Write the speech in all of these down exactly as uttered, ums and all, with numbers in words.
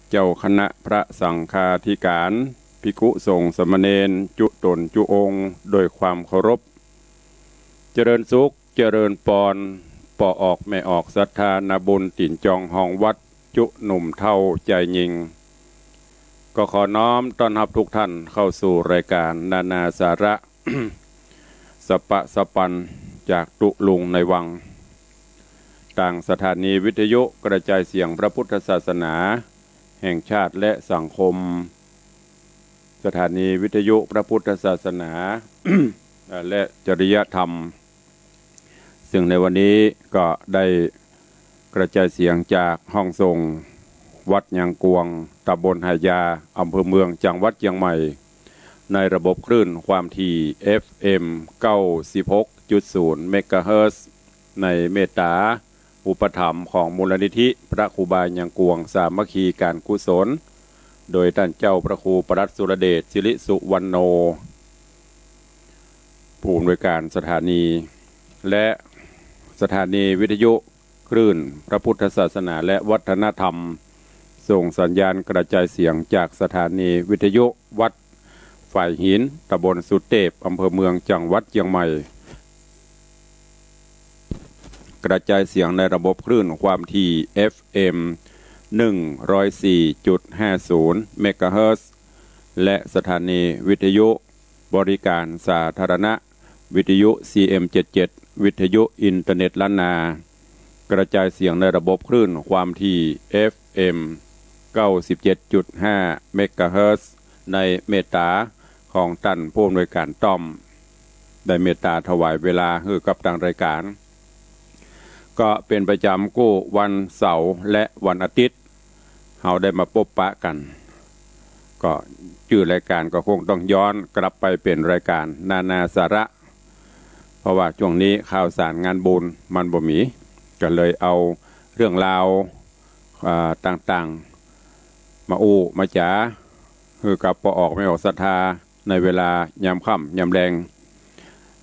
เจ้าคณะพระสังฆาธิการ ภิกขุสงฆ์สามเณร จุต๋นจุองค์ โดยความเคารพ เจริญสุข เจริญปอน ป้อออกแม่ออกศรัทธานาบุญตี๋นจองฮองวัด จุหนุ่มเฒ่าจายญิง ก็ขอน้อมต้อนฮับทุกท่านเข้าสู่รายการนานาสาระ สะปะสะปัน จากตุ๊ลุงในวัง ตางสถานีวิทยุกระจายเสียงพระพุทธศาสนาแห่งชาติและสังคม สถานีวิทยุพระพุทธศาสนา และจริยธรรม ซึ่งในวันนี้ก็ได้กระจายเสียงจากห้องส่งวัดยางกวง ตำบลหายา อำเภอเมือง จังหวัดเจียงใหม่ ในระบบคลื่นความถี่ เอฟเอ็ม เก้าสิบหกจุดศูนย์ เมกะเฮิรตซ์ ในเมตตาอุปถัมภ์ของมูลนิธิพระครูบายางกวงสามัคคีการกุศล โดยต้านเจ้าพระครูปลัดสุรเดช สิริสุวรรณโณ ผู้อำนวยการสถานี และสถานีวิทยุคลื่นพระพุทธศาสนาและวัฒนธรรม ส่งสัญญาณกระจายเสียงจากสถานีวิทยุวัดฝายหิน ตำบลสุเตพ อำเภอเมือง จังหวัดเจียงใหม่ กระจายเสียงในระบบคลื่นความถี่ เอฟเอ็ม หนึ่งร้อยสี่จุดห้าศูนย์ เมกะเฮิรตซ์ และสถานีวิทยุบริการสาธารณะ วิทยุ ซีเอ็มเจ็ดเจ็ด วิทยุอินเทอร์เน็ตล้านนา กระจายเสียงในระบบคลื่นความถี่ เอฟเอ็ม เก้าสิบเจ็ดจุดห้า เมกะเฮิรตซ์ ในเมตตาของต้านผู้อำนวยการต้อม ได้เมตตาถวายเวลาหื้อกับตางรายการ ก็เป๋นประจ๋ำกู้วันเสาร์และวันอาทิตย์ เฮาได้มาปบปะกั๋น ก็จื้อรายการก็คงต้องย้อนกลับไปเป๋นรายการนานาสาระ เพราะว่าจ้วงนี้ข่าวสารงานบุญมันบ่มี ก็เลยเอาเรื่องราว อ่า ต่างๆ มาอู้มาจ๋า หื้อกับป้อออกแม่ออกศรัทธาในเวลายามค่ำยามแลง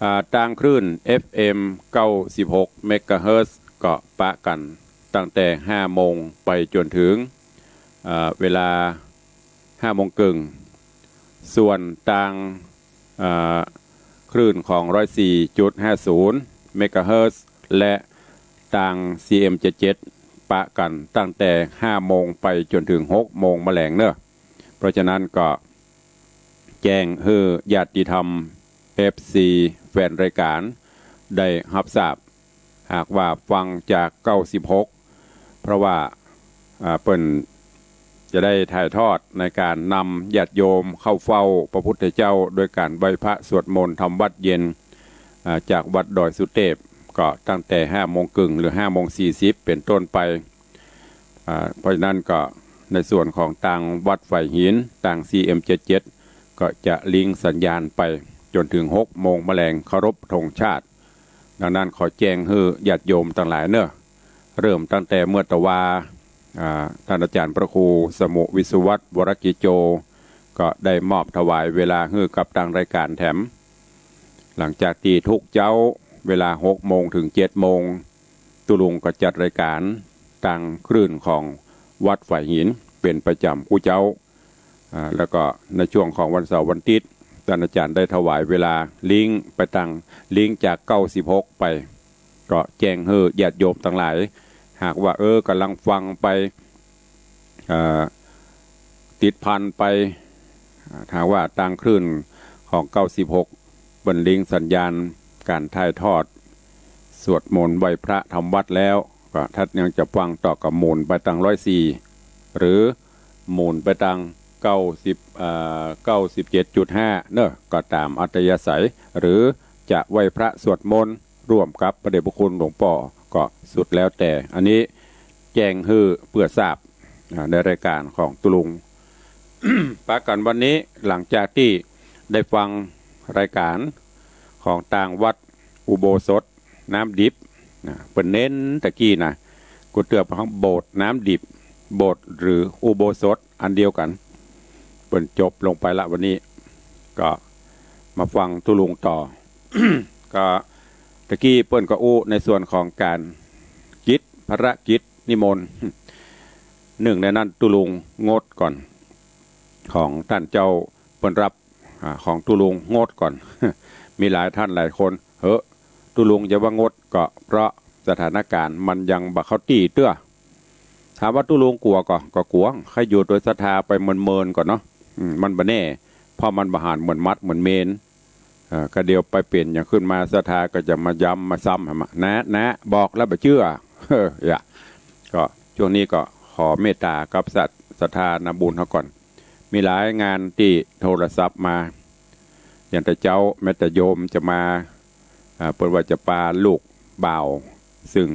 อ่า ตางคลื่น เอฟเอ็ม เก้าสิบหก เมกะเฮิรตซ์ ก็ปะกั๋นตั้งแต่ห้าโมงไปจ๋นถึง อ่า เวลาห้าโมงเกิ่ง ส่วนตาง อ่า คลื่นของ ร้อยสี่จุดห้าศูนย์ เมกะเฮิรตซ์ และตาง ซีเอ็มเจ็ดเจ็ด ปะกั๋นตั้งแต่ห้าโมงไปจ๋นถึงหกโมงมะแลงเนาะ เพราะฉะนั้นก็แจ้งหื้อญาติธรรม เอฟซี แฟนรายการได้ฮับทราบ หากว่าฟังจาก เก้าสิบหก เพราะว่า อ่า เปิ้นจะได้ถ่ายทอดในก๋านนำญาติโยมเข้าเฝ้าพระพุทธเจ้า โดยก๋านไหว้พระสวดมนต์ทำวัตรเย็น อ่า จากวัดดอยสุเตพ ก็ตั้งแต่ห้าโมงเกิ่ง หรือห้าโมงสี่สิบเป๋นต้นไป อ่า เพราะฉะนั้นก็ในส่วนของตางวัดฝายหิน ตาง ซีเอ็มเจ็ดเจ็ด ก็จะลิงก์สัญญาณไปจ๋นถึงหกโมงมะแลงเคารพธงชาติ ดังนั้นขอแจ้งหื้อญาติโยมตังหลายเนาะ เริ่มตั้งแต่เมื่อตะวา อ่า ต้านอาจ๋ารย์พระครูสมุห์ วิศวัตร วรกิจโจ ก็ได้มอบถวายเวลาหื้อกับตางรายการแถม หลังจากตี้ทุกเจ๊าเวลาหกโมงถึงเจ็ดโมง ตุ๊ลุงก็จัดรายการตางคลื่นของวัดฝายหินเป๋นประจ๋ำกู้เจ๊า อ่า แล้วก็ในจ้วงของวันเสาร์วันอาทิตย์ ต้านอาจ๋ารย์ได้ถวายเวลาลิงก์ไปตาง ลิงก์จาก เก้าสิบหก ไป ก็แจ้งหื้อญาติโยมตังหลาย หากว่า เออ ก่ำลังฟังไป อ่า ติดพันไป อ่า ถ้าว่าตางคลื่นของ เก้าสิบหก เปิ้นลิงก์สัญญาณก๋านถ่ายทอดสวดมนต์ไหว้พระทำวัตรแล้ว ก็ถ้ายังจะฟังต่อก็หมุนไปตาง ร้อยสี่ หรือหมุนไปตาง เก้าสิบ อ่า เก้าสิบเจ็ดจุดห้า เนาะ ก็ต๋ามอัธยาศัย หรือจะไหว้พระสวดมนต์ร่วมกับพระเดชพระคุณหลวงป้อ ก็สุดแล้วแต่ อันนี้แจ้งหื้อเปื้อทราบ อ่า ในรายการของตุ๊ลุง ปะกั๋นวันนี้ หลังจากตี้ได้ฟังรายการของตางวัดอุโบสถน้ำดิบ นะ เปิ้นเน้นตะกี้นะ กูเตื้อไปห้องโบสถ์น้ำดิบ โบสถ์หรืออุโบสถอันเดียวกั๋น เปิ้นจบลงไปละวันนี้ ก็มาฟังตุ๊ลุงต่อ ก็ตะกี้เปิ้นก็อู้ในส่วนของก๋านกิจ ภารกิจ นิมนต์ นึ่งในนั้นตุ๊ลุงงดก่อน ของต้านเจ้าเปิ้นฮับ อ่า ของตุ๊ลุงงดก่อน มีหลายต้านหลายคน เฮ้อ ตุ๊ลุงจะว่างดก็เพราะสถานก๋ารณ์มันยังบ่เข้าตี้เตื้อ ถามว่าตุ๊ลุงกั๋วก่อ ก็กั๋ว ใค่อยู่โตยศรัทธาไปเมินๆ ก่อนเนาะ อืม มันบ่แน่ เพราะมันบ่หาญเหมือนวัดเหมือนเมรุ เอ่อ ก็เดี๋ยวไปเป๋นหยังขึ้นมา ศรัทธาก็จะมาย้ำมาซ้ำหั้นมา นะ นะ บอกแล้วบ่เจื้อ เออ อย่า ก็ช่วงนี้ก็ขอเมตต๋ากับศรัท ศรัทธานาบุญเฮาก่อน มีหลายงานตี้โทรศัพท์มา อย่างแต่เจ๊าแม้แต่โยมจะมา อ่า เปิ้นว่าจะปาลูกบ่าว ซึ่ง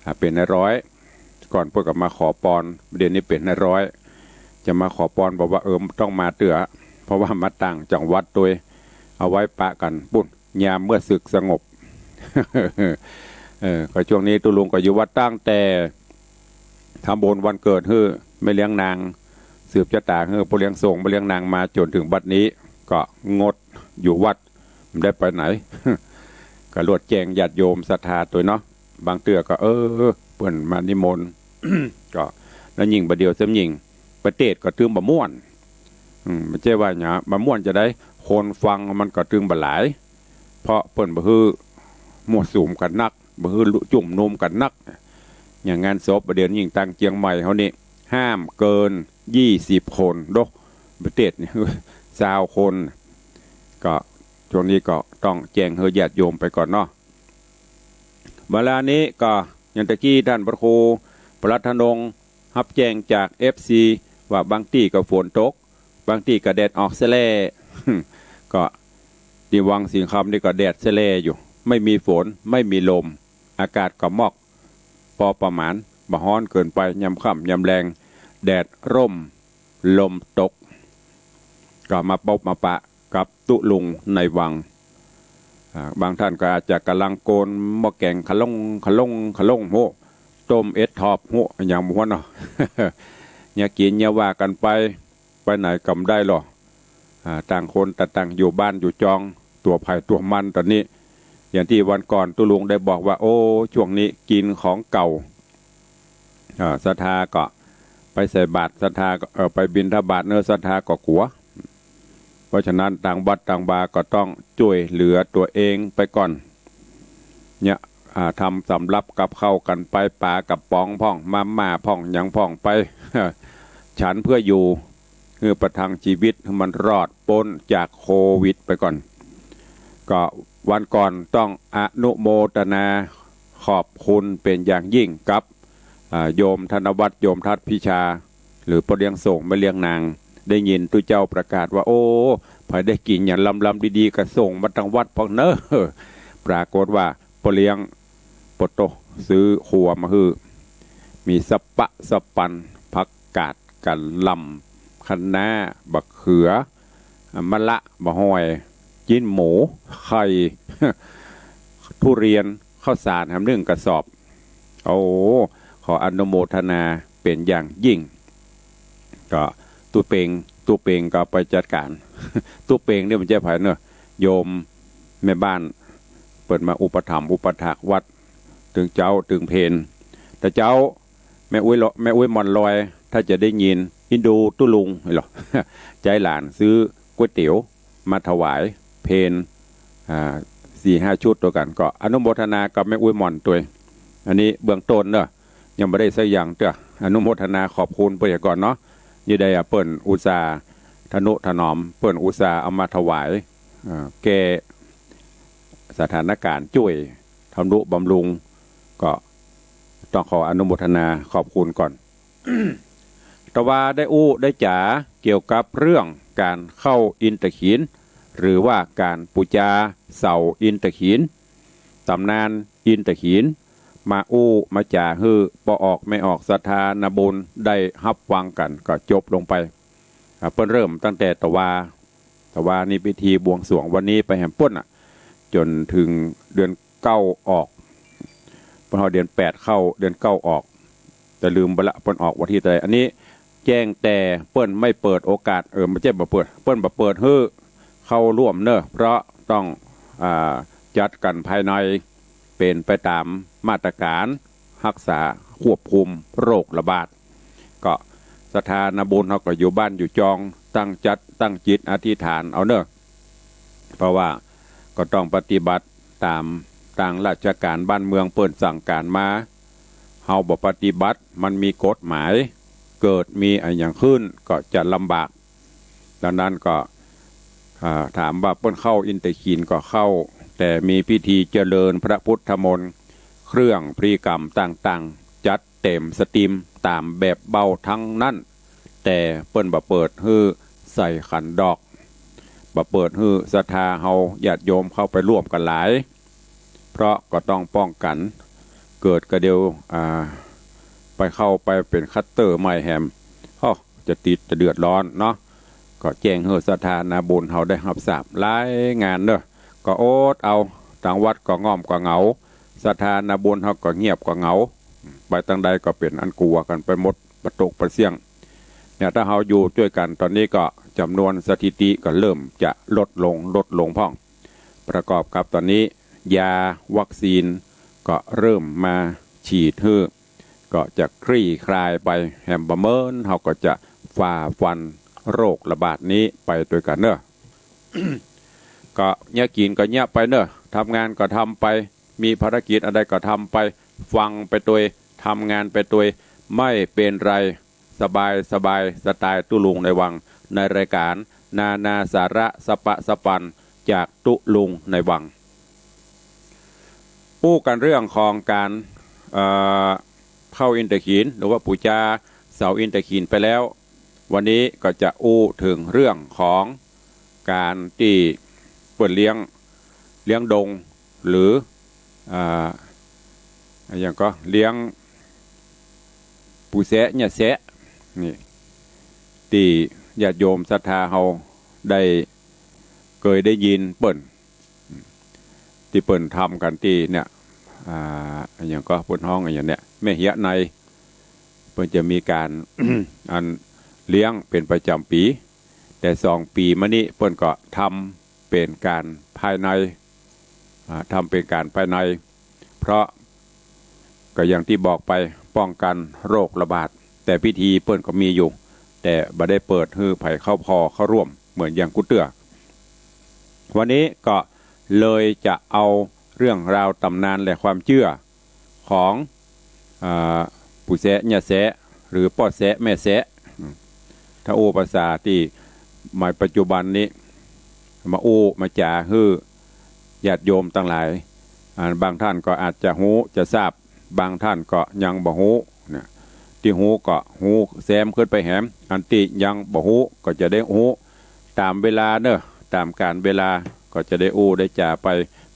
อ่า เป๋นนายร้อย ก่อนเปิ้นก็มาขอปอน เดี๋ยวนี้เป๋นนายร้อย จะมาขอปอน บอกว่า เออ ต้องมาเตื้อ เพราะว่ามาต่างจังหวัดโตย เอาไว้ปะกั๋นปู๊น ยามเมื่อศึกสงบ เออ ก็ช่วงนี้ตุ๊ลุงก็อยู่วัดตั้งแต่ ทำบุญวันเกิดหื้อแม่เลี้ยงนาง สืบจะต๋าหื้อป้อเลี้ยงส่งแม่เลี้ยงนางมาจ๋นเถิงบัดนี้ ก็งดอยู่วัด บ่ได้ไปไหน ก็ลวดแจ้งญาติโยมศรัทธาโตยเนาะ บางเตื้อก็ เออ เปิ้นมานิมนต์ ก็ แล้วยิ่งบ่าเดี่ยวซ้ำยิ่ง ประเทศก็ตึงบ่ม่วน อืม บ่ใจ้ว่าหยัง บ่ม่วนจะใด คนฟังมันก็ตึงบ่หลาย เพราะเปิ้นบ่หื้อมั่วสุมกั๋นนัก บ่หื้อจุมนุมกั๋นนัก อย่างงานศพบ่าเดี่ยวยิ่งตางเจียงใหม่เฮานี่ ห้ามเกินยี่สิบคน โด ประเทศนี่ ซาวคน ก็ช่วงนี้ก็ต้องแจ้งหื้อญาติโยมไปก่อนเนาะ เวลานี้ก็อย่างตะกี้ต้านพระครูประหลัดธนง ฮับแจ้งจากเอฟซี ว่าบางตี้ก็ฝนตก บางตี้ก็แดดออกแซ่แล่ ก็ตี้วังสิงห์คำนี่ก็แดดแซ่แล่อยู่ ไม่มีฝน ไม่มีลม อากาศก็มอก ปอประมาณ บ่ฮ้อนเกินไป ยามค่ำยามแลง แดดร่ม ลมตก ก็มาปบมาปะกับตุ๊ลุงในวัง อ่า บางต้านก็อาจจะก่ำลังโกนหม้อแก๋ง คะล่ง คะล่ง คะล่ง โห ต้มเอ็ดทอบ โห อย่างบ่ฮู้เนาะ เยียะกิ๋นเยียะว่ากั๋นไป ไปไหนก็บ่ได้หรอก อ่า ต่างคนต่างอยู่บ้านอยู่จอง ตั๋วใผตั๋วมันต๋อนนี้ อย่างตี้วันก่อนตุ๊ลุงได้บอกว่า โอ้ ช่วงนี้กิ๋นของเก่า อ่า ศรัทธาก็ไปใส่บาตร ศรัทธาก็ เอ่อ ไปบิณฑบาตเนาะ ศรัทธาก็กั๋ว เพราะฉะนั้นตางวัดตางวาก็ต้องจ้วยเหลือตั๋วเองไปก่อน เนี่ย อ่า ทำสำรับกับข้าวกั๋นไป ป๋ากระป๋องพ่อง มาม่าพ่อง หยังพ่องไป ฉันเพื่ออยู่ หื้อประทังชีวิตหื้อมันรอดป๊นจากโควิดไปก่อน ก็วันก่อนต้องอนุโมทนาขอบคุณเป๋นอย่างยิ่งกับ อ่า โยมธนวัฒน์ โยมทัศน์พิชา หรือป้อเลี้ยงส่งแม่เลี้ยงนาง ได้ยินตุ๊เจ้าประกาศว่า โอ้ ใผได้กิ๋นอย่างลำๆ ดีๆ ก็ส่งมาตางวัดพ่องเน่อ ปรากฏว่าป้อเลี้ยง ปะโต ซื้อครัวมาหื้อ มีสะปะสะปัน ผักกาดกะหล่ำ คะน้า บักเขือ มะละ บ่าฮ้อย จิ๊นหมู ไข่ ทุเรียน ข้าวสารแหมนึ่งกระสอบ โอ้ ขออนุโมทนาเป๋นอย่างยิ่ง ก็ตุ๊เปง ตุ๊เปงก็ไปจัดก๋าน ตุ๊เปงนี่บ่ใจ้ใผเน่อ โยมแม่บ้าน เปิ้นมาอุปถัมภ์อุปถากวัด ตึงเจ๊าตึงเพล แต่เจ๊า แม่อุ๊ยลอ แม่อุ๊ยหม่อนลอย ถ้าจะได้ยิน อินดูตุ๊ลุง นี่หรอ ใจ๊หลานซื้อก๋วยเตี๋ยวมาถวายเพล อ่า สี่ห้าชุดตวยกั๋น ก็อนุโมทนากับแม่อุ๊ยหม่อนตวย อันนี้เบื้องต้นเน่อ ยังบ่ได้สักอย่างเตื้อ อนุโมทนาขอบคุณเปิ้นก่อนเนาะ นี่ได้ อ่า เปิ้นอุตส่าห์ทะนุถนอม เปิ้นอุตส่าห์เอามาถวาย อ่า แก้สถานก๋ารณ์ จ้วยทำนุบำรุง ก็ต้องขออนุโมทนาขอบคุณก่อน ตะวาได้อู้ได้จ๋าเกี่ยวกับเรื่องก๋านเข้าอินตะขีน หรือว่าก๋านปู๋จาเสาอินตะขีน ต๋ำนานอินตะขีน มาอู้มาจ๋าหื้อป้อออกแม่ออกศรัทธานาบุญได้ฮับฟังกั๋น ก็จบลงไป อ่า เปิ้นเริ่มตั้งแต่ตะวา ตะวานี่พิธีบวงสรวงวันนี้ไปแหมป๊นน่ะ จ๋นเถิงเดือนเก้าออก เปิ้นฮอดเดือนแปดเข้าเดือนเก้าออก แต่ลืมไปละเปิ้นออกวันตี้เท่าใด อันนี้แจ้งแต่เปิ้นไม่เปิดโอกาส เออ บ่ใจ้บ่เปิด เปิ้นบ่เปิดหื้อเข้าร่วมเน่อ เพราะต้อง อ่า จัดกั๋นภายใน เป๋นไปต๋ามมาตรก๋ารฮักษาควบคุมโรคระบาด ก็ศรัทธานาบุญเฮาก็อยู่บ้านอยู่จอง ตั้งจัดตั้งจิตอธิษฐานเอาเน่อ เพราะว่าก็ต้องปฏิบัติต๋ามตางราชก๋านบ้านเมืองเปิ้นสั่งก๋านมา เฮาบ่ปฏิบัติ มันมีกฎหมาย เกิดมีอะหยังขึ้นก็จะลำบาก ดังนั้นก็ อ่า ถามว่าเปิ้นเข้าอินทขีฬก็เข้า แต่มีพิธีเจริญพระพุทธมนต์ เครื่องพลีกรรมต่างๆ จัดเตรียมสตรีมต๋ามแบบเบ้าตังนั้น แต่เปิ้นบ่เปิดหื้อใส่ขันดอก บ่เปิดหื้อศรัทธาเฮาญาติโยมเข้าไปร่วมกั๋นหลาย เพราะก็ต้องป้องกั๋น เกิดกระเดียว อ่า ไปเข้าไปเป๋นคลัสเตอร์ใหม่แหม โอ้ จะติดจะเดือดร้อนเนาะ ก็แจ้งหื้อศรัทธานาบุญเฮาได้ฮับทราบ หลายงานเน่อ ก็อดเอา ตางวัดก็ง่อมก็เหงา ศรัทธานาบุญเฮาก็เงียบก็เหงา ไปตางใดก็เป๋นอันกั๋วกั๋นไปหมด ปะตกปะเสี้ยง เนี่ย ถ้าเฮาอยู่จ้วยกั๋นต๋อนนี้ก็จ๋ำนวนสถิติก็เริ่มจะลดลง ลดลงพ่อง ประกอบกับต๋อนนี้ยาวัคซีนก็เริ่มมาฉีดหื้อ ก็จะคลี่คลายไปแหม บ่าเมินเฮาก็จะฝ่าฟันโรคระบาดนี้ไปตวยกั๋นเน่อ ก็เยียะกิ๋นก็เยียะไปเน่อ ทำงานก็ทำไป มีภารกิจอันใดก็ทำไป ฟังไปตวย ทำงานไปตวย ไม่เป็นไร สบายสบาย สไตล์ตุ๊ลุงในวัง ในรายการนานาสาระสะปะสะปันจากตุ๊ลุงในวัง อู้กั๋นเรื่องของก๋าน เอ่อ เข้าอินทขีฬ หรือว่าปู๋จาเสาอินทขีฬไปแล้ว วันนี้ก็จะอู้เถิงเรื่องของก๋านตี้เปิ้นเลี้ยง เลี้ยงดง หรือ อ่า อะหยังก็ เลี้ยง ปู่แซะเยียะแซะ นี่ ตี้ญาติโยมศรัทธาเฮาได้ เกยได้ยินเปิ้น ตี้เปิ้นทำกั๋นตี้เนี่ย อ่า อะหยังก็ เปิ้นฮ้องอะหยังเนี่ย แม่เฮียะใน เปิ้นจะมีก๋าน อันเลี้ยงเป๋นประจ๋ำปี๋ แต่สองปี๋มานี้เปิ้นก็ทำเป๋นก๋านภายใน อ่า ทำเป๋นก๋านภายใน เพราะก็อย่างตี้บอกไป ป้องกั๋นโรคระบาด แต่พิธีเปิ้นก็มีอยู่ แต่บ่ได้เปิดหื้อใผเข้าผ่อเข้าร่วมเหมือนอย่างกู้เตื้อ วันนี้ก็เลยจะเอาเรื่องราวต๋ำนานและความเจื้อ ของ อ่า ปู่แซะเยียะแซะ หรือป้อแซะแม่แซะ อืม ถ้าอู้ภาษาตี้หมายปัจจุบันนี้ มาอู้มาจ๋าหื้อญาติโยมตังหลาย อ่า บางท่านก็อาจจะฮู้จะทราบ บางท่านก็ยังบ่ฮู้นะ ตี้ฮู้ก็ฮู้แซมขึ้นไปแหม อันตี้ยังบ่ฮู้ก็จะได้ฮู้ต๋ามเวลาเน่อ ต๋ามกาลเวลา ก็จะได้อู้ได้จ๋าไป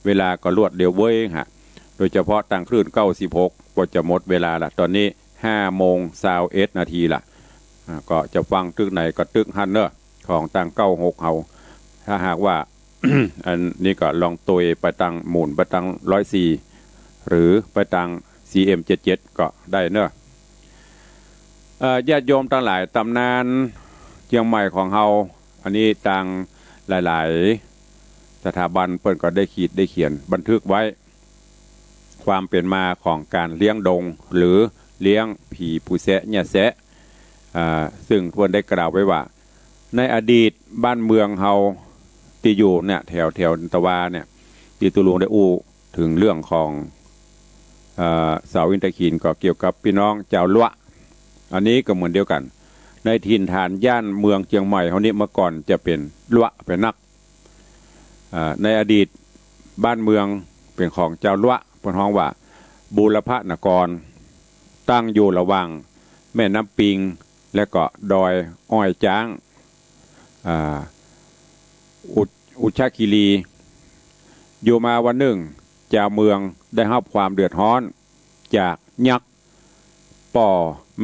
เวลาก็รวดเร็วเว้ยฮะ โดยเฉพาะตางคลื่นเก้าสิบหก ก็จะหมดเวลาละ ต๋อนนี้ห้าโมงซาวเอ็ดนาทีละ อ่า ก็จะฟังตึกไหนก็ตึกหั้นเน่อ ของตางเก้าหกเฮา ถ้าหากว่า อันนี้ก็ลองตวยไปตางหมุนไปตางร้อยสี่ หรือไปตางซีเอ็มเจ็ดเจ็ดก็ได้เน่อ เอ่อ ญาติโยมตังหลาย ต๋ำนานเจียงใหม่ของเฮา อันนี้ตางหลายๆ สถาบันเปิ้นก็ได้ขีดได้เขียนบันทึกไว้ ความเป๋นมาของก๋านเลี้ยงดง หรือเลี้ยงผีปู่แซะเยียะแซะ อ่า ซึ่งเปิ้นได้กล่าวไว้ว่า ในอดีตบ้านเมืองเฮาตี้อยู่เนี่ย แถว แถวตะวาเนี่ย ตี้ตุ๊ลุงได้อู้เถิงเรื่องของ เอ่อ เสาอินทขีฬก็เกี่ยวกับปี้น้องจาวลัวะ อันนี้ก็เหมือนเดียวกั๋น ในถิ่นฐานย่านเมืองเจียงใหม่เฮานี้เมื่อก่อนจะเป๋นลัวะเป๋นนัก อ่า ในอดีตบ้านเมืองเป๋นของจาวลัวะ เปิ้นฮ้องว่าบูรพนคร ตั้งอยู่ระหว่างแม่น้ำปิง และก็ดอยอ้อยจ๊าง อ่า อุ อุชคีรี อยู่มาวันนึ่ง จาวเมืองได้ฮับความเดือดฮ้อนจากยักษ์ป้อ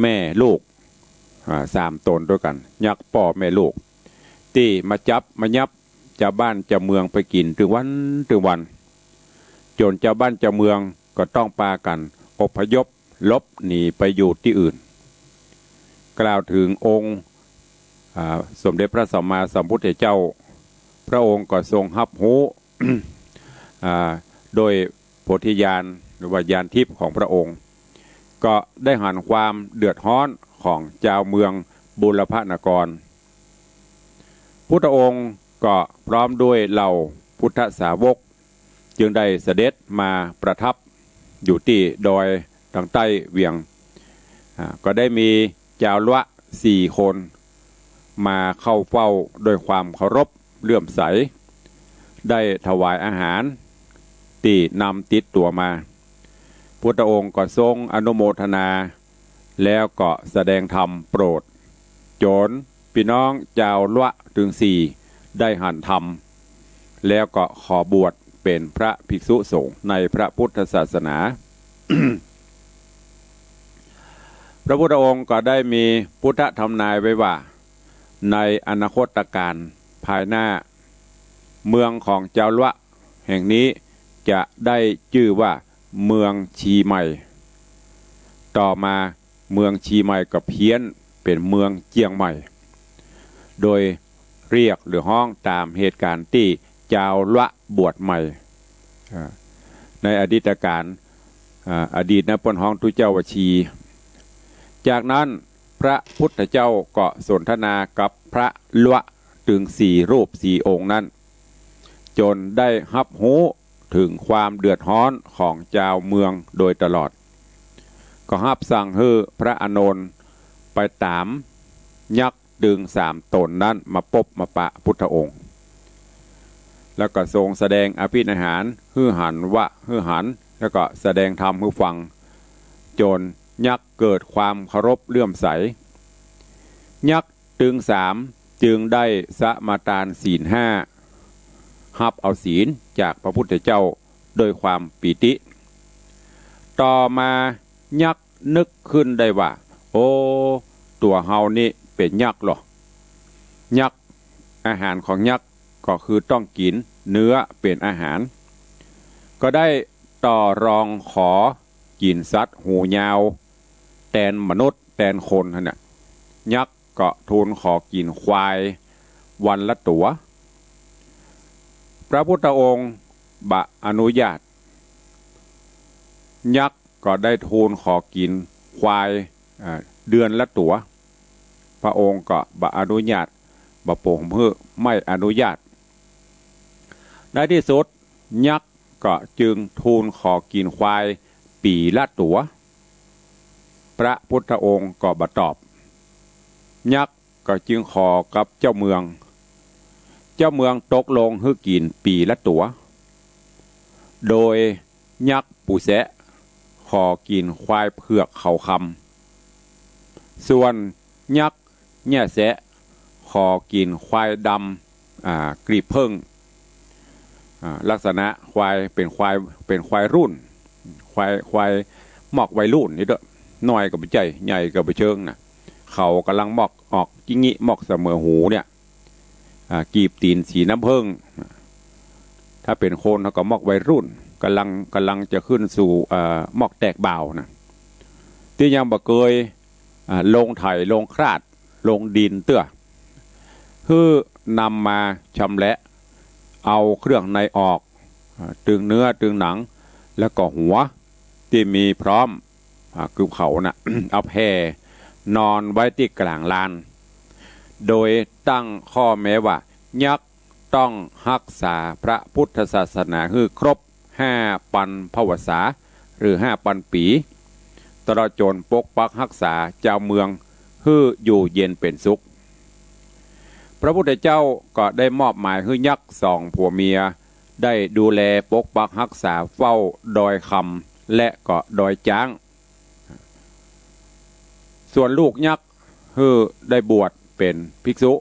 แม่ลูก อ่า สามต๋นตวยกั๋น ยักษ์ป้อแม่ลูก ตี้มาจับมายับจาวบ้านจาวเมืองไปกิ๋นตึงวันตึงวัน จ๋นจาวบ้านจาวเมืองก็ต้องปากั๋นอพยพหลบหนีไปอยู่ตี้อื่น กล่าวเถิงองค์ อ่า สมเด็จพระสัมมาสัมพุทธเจ้า พระองค์ก็ทรงฮับฮู้ อ่า โดยโพธิญาณ หรือว่าญาณทิพย์ของพระองค์ ก็ได้หันความเดือดฮ้อนข ของจาวเมืองบูรพนคร พุทธองค์ก็พร้อมด้วยเหล่าพุทธสาวก จึงได้เสด็จมาประทับอยู่ตี้ดอยตางใต้เวียง อ่า ก็ได้มีจาวละสี่คนมาเข้าเฝ้าด้วยความเคารพเลื่อมใส ได้ถวายอาหารตี้นำติดตั๋วมา พุทธองค์ก็ทรงอนุโมทนา แล้วก็แสดงธรรมโปรด จ๋นปี้น้องจาวละตึงสี่ได้หันธรรม แล้วก็ขอบวชเป๋นพระภิกษุสงฆ์ในพระพุทธศาสนา พระพุทธองค์ก็ได้มีพุทธทำนายไว้ว่า ในอนาคตกาลภายหน้า เมืองของจาวละแห่งนี้จะได้จื้อว่าเมืองชีใหม่ ต่อมาเมืองชีใหม่ก็เพี้ยนเป๋นเมืองเจียงใหม่ โดยเรียกหรือฮ้องต๋ามเหตุก๋ารณ์ตี้จาวละบวชใหม่ อ่า ในอดีตกาล อ่า อดีตนะเปิ้นฮ้องตุ๊เจ้าว่าชี จากนั้นพระพุทธเจ้าก็สนทนากับพระละตึงสี่รูปสี่องค์นั้น จ๋นได้ฮับฮู้เถิงความเดือดฮ้อนของจาวเมืองโดยตลอด ก็ฮับสั่งหื้อพระอานนท์ไปต๋ามยักษ์ตึงสามต๋นนั้นมาปบมาปะพุทธองค์ แล้วก็ทรงแสดงอภินิหารหื้อหันวะหื้อหัน แล้วก็แสดงธรรมหื้อฟัง จ๋นยักษ์เกิดความเคารพเลื่อมใส ยักษ์ตึงสามจึงได้สมาทานศีลห้า ฮับเอาศีลจากพระพุทธเจ้าด้วยความปีติ ต่อมายักษ์นึกขึ้นได้ว่า โอ้ ตั๋วเฮานี่เป๋นยักษ์เหรอ ยักษ์ อาหารของยักษ์ก็คือต้องกิ๋นเนื้อเป๋นอาหาร ก็ได้ต่อรองขอกิ๋นสัตว์หูยาว แตนมนุษย์แตนคนหั้นน่ะ ยักษ์ก็ทูลขอกิ๋นควายวันละตั๋ว พระพุทธองค์บ่อนุญาต ยักษ์ก็ได้ทูลขอกิ๋นควาย อ่า เดือนละตั๋ว พระองค์ก็บ่อนุญาต บ่โปร่งหื้อ ไม่อนุญาต ในที่สุดยักษ์ก็จึงทูลขอกิ๋นควายปี๋ละตั๋ว พระพุทธองค์ก็บ่ตอบ ยักษ์ก็จึงขอกับเจ้าเมือง เจ้าเมืองตกลงหื้อกิ๋นปี๋ละตั๋ว โดยยักษ์ปู่แซะขอกิ๋นควายเผือกเขาคำ ส่วนยักษ์เยียะแซะขอกิ๋นควายดำ อ่า กลีบเผิ้ง อ่า ลักษณะควายเป๋นควาย เป๋นควายรุ่น ควาย ควายมอกวัยรุ่นนี่เต๊อะ น้อยก็บ่ใจ้ ใหญ่ก็บ่เชิงน่ะ เขาก่ำลังมอกออกจิงิ มอกเสมอหูเนี่ย อ่า กลีบตี๋นสีน้ำเผิ้ง ถ้าเป๋นคนเขาก็มอกวัยรุ่น ก่ำลัง ก่ำลังจะขึ้นสู่ อ่า มอกแตกบ่าวน่ะ ตี้ยังบ่เกย อ่า ลงไถ ลงคลาด ลงดินเตื้อ หื้อนำมาชำแหละ เอาเครื่องในออก อ่า ตึงเนื้อตึงหนัง แล้วก็หัวตี้มีพร้อม อ่า คือเขาน่ะ เอาแผ่นอนไว้ตี้ก๋างลาน โดยตั้งข้อแม้ว่า ยักษ์ต้องฮักษาพระพุทธศาสนาหื้อครบห้าปันพรรษา หรือห้าปันปี๋ ตลอดจ๋นปกปักฮักษาจาวเมืองหื้ออยู่เย็นเป๋นสุข พระพุทธเจ้าก็ได้มอบหมายหื้อยักษ์สองผัวเมีย ได้ดูแลปกปักฮักษาเฝ้าดอยคำ และก็ดอยจ๊าง ส่วนลูกยักษ์หื้อได้บวชเป๋นภิกษุ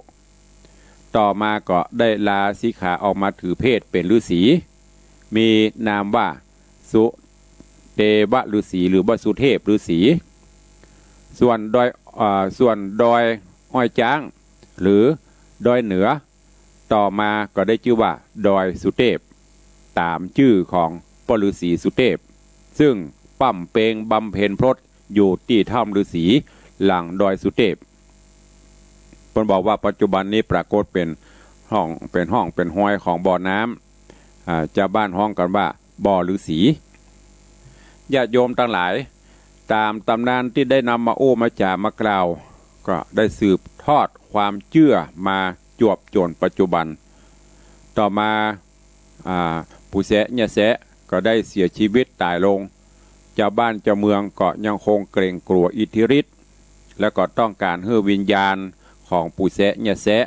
ต่อมาก็ได้ลาสิกขาออกมาถือเพศเป๋นฤๅษี มีนามว่าสุเตวะฤๅษี หรือว่าสุเทพฤๅษี ส่วนดอย อ่า ส่วนดอยอ้อยจ๊าง หรือดอยเหนือ ต่อมาก็ได้จื้อว่าดอยสุเทพ ต๋ามจื้อของป้อฤๅษีสุเทพ ซึ่งป้ำเปงบำเพ็ญพรตอยู่ตี้ถ้ำฤๅษีหลังดอยสุเทพ เปิ้นบอกว่าปัจจุบันนี้ปรากฏเป๋นฮ่อง เป๋นฮ่องเป๋นฮอยของบ่อน้ำ อ่า จาวบ้านฮ้องกั๋นว่าบ่อฤๅษี ญาติโยมตังหลาย ต๋ามต๋ำนานตี้ได้นำมาอู้มาจ๋ามากล่าว ก็ได้สืบทอดความเจื้อมาจวบจ๋นปัจจุบัน ต่อมา อ่า ปู่แสะเยียะแสะก็ได้เสียจีวิตต๋ายลง จาวบ้านจาวเมืองก็ยังคงเกรงกลัวอิทธิฤทธิ์ และก็ต้องก๋านหื้อวิญญาณของปู่แสะเยียะแสะ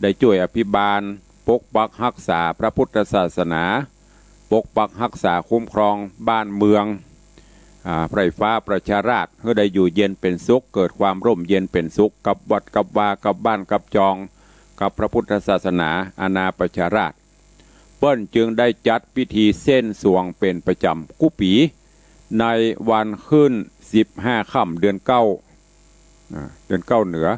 ได้จ้วยอภิบาล ปกปักฮักษาพระพุทธศาสนา ปกปักฮักษาคุ้มครองบ้านเมือง อ่า ไพร่ฟ้าประชาราษฎร์ หื้อได้อยู่เย็นเป๋นสุข เกิดความร่มเย็นเป๋นสุข กับวัดกับวา กับบ้านกับจอง กับพระพุทธศาสนา อาณาประชาราษฎร์ เปิ้นจึงได้จัดพิธีเส้นสวงเป๋นประจ๋ำกู้ปี๋ ในวันขึ้นสิบห้าค่ำเดือนเก้า อ่า เดือนเก้าเหนือ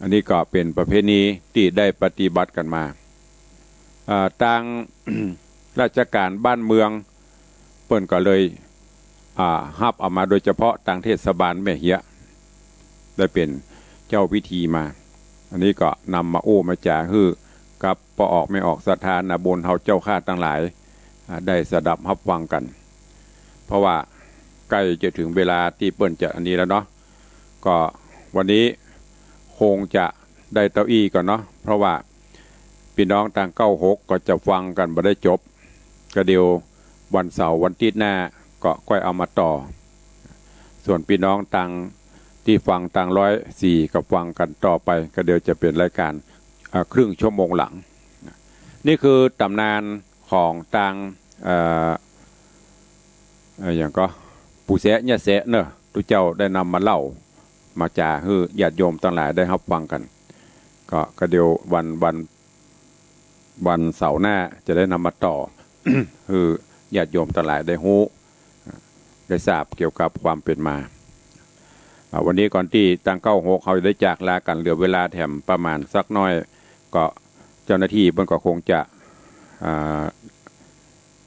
อันนี้ก็เป๋นประเพณีตี้ได้ปฏิบัติกั๋นมา อ่า ตาง ราชก๋านบ้านเมือง เปิ้นก็เลย อ่า ฮับเอามาโดยเฉพาะตางเทศบาลแม่เฮียะ ได้เป๋นเจ้าพิธีมา อันนี้ก็นำมาอู้มาจ๋าหื้อกับป้อออกแม่ออกศรัทธานาบุญเฮาเจ้าข้าตังหลาย อ่า ได้สดับฮับฟังกั๋น เพราะว่าใก้จะเถิงเวลาตี้เปิ้นจะอันนี้แล้วเนาะ ก็วันนี้คงจะได้เต้าอี้ก่อนเนาะ เพราะว่าปี้น้องตางเก้าหกก็จะฟังกั๋นบ่ได้จบ ก็เดี๋ยววันเสาร์วันติ๊ดหน้าก็ก้อยเอามาต่อ ส่วนปี้น้องตางตี้ฟังตางร้อยสี่ก็ฟังกั๋นต่อไป ก็เดี๋ยวจะเป๋นรายก๋าน อ่า ครึ่งชั่วโมงหลัง นี่คือต๋ำนานของตาง เอ่อ เอ่อ อะหยังก็ ปู่แสะเยียะแสะเนาะ ตุ๊เจ้าได้นำมาเล่า มาจ๋าหื้อญาติโยมตังหลายได้ฮับฟังกั๋น ก็ ก็เดี๋ยววัน วัน วันเสาร์หน้าจะได้นำมาต่อ หื้อญาติโยมตังหลายได้ฮู้ ได้ทราบเกี่ยวกับความเป๋นมา อ่า วันนี้ก่อนตี้ตางเก้าหกเฮาจะได้จากลากั๋น เหลือเวลาแถมประมาณสักหน้อย ก็เจ้าหน้าตี้เปิ้นก็คงจะ อ่า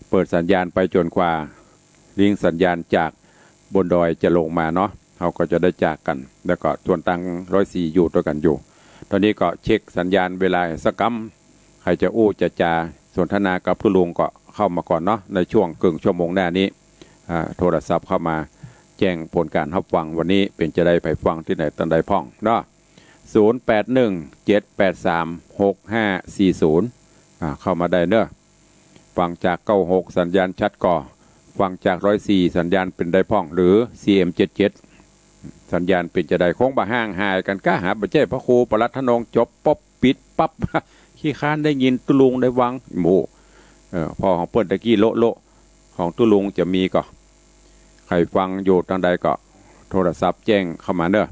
เปิดสัญญาณไปจ๋นกว่าลิงก์สัญญาณจากบนดอยจะลงมาเนาะ เฮาก็จะได้จากกั๋น แล้วก็ส่วนตางร้อยสี่อยู่ตวยกั๋นอยู่ ต๋อนนี้ก็เช็คสัญญาณเวลาสักกำ ใผจะอู้จะจ๋าสนทนากับตุ๊ลุงก็เข้ามาก่อนเนาะ ในช่วงเกิ่งชั่วโมงหน้านี้ อ่า โทรศัพท์เข้ามาแจ้งผลก๋านฮับฟังวันนี้เป๋นจาใด ใผฟังตี้ไหนตังใดพ่องเนาะ ศูนย์แปดหนึ่ง เจ็ดแปดสาม หกห้าสี่ศูนย์ อ่า เข้ามาได้เนาะ ฟังจากเก้าหกสัญญาณชัดก่อ ฟังจากร้อยสี่สัญญาณเป๋นใดพ่อง หรือ ซีเอ็มเจ็ดเจ็ด สัญญาณเป๋นจาใด คงบ่ห่างหายกั๋นก้า หาบ่ใจ้พระครูปลัดทะนงจบปุ๊บปิดปั๊บ ขี้ค้านได้ยินตุ๊ลุงได้ฟัง โอ้ เออ พอของเปิ้นตะกี้โละๆ ของตุ๊ลุงจะมีก่อ ใผฟังอยู่ตังใดก็โทรศัพท์แจ้งเข้ามาเนาะ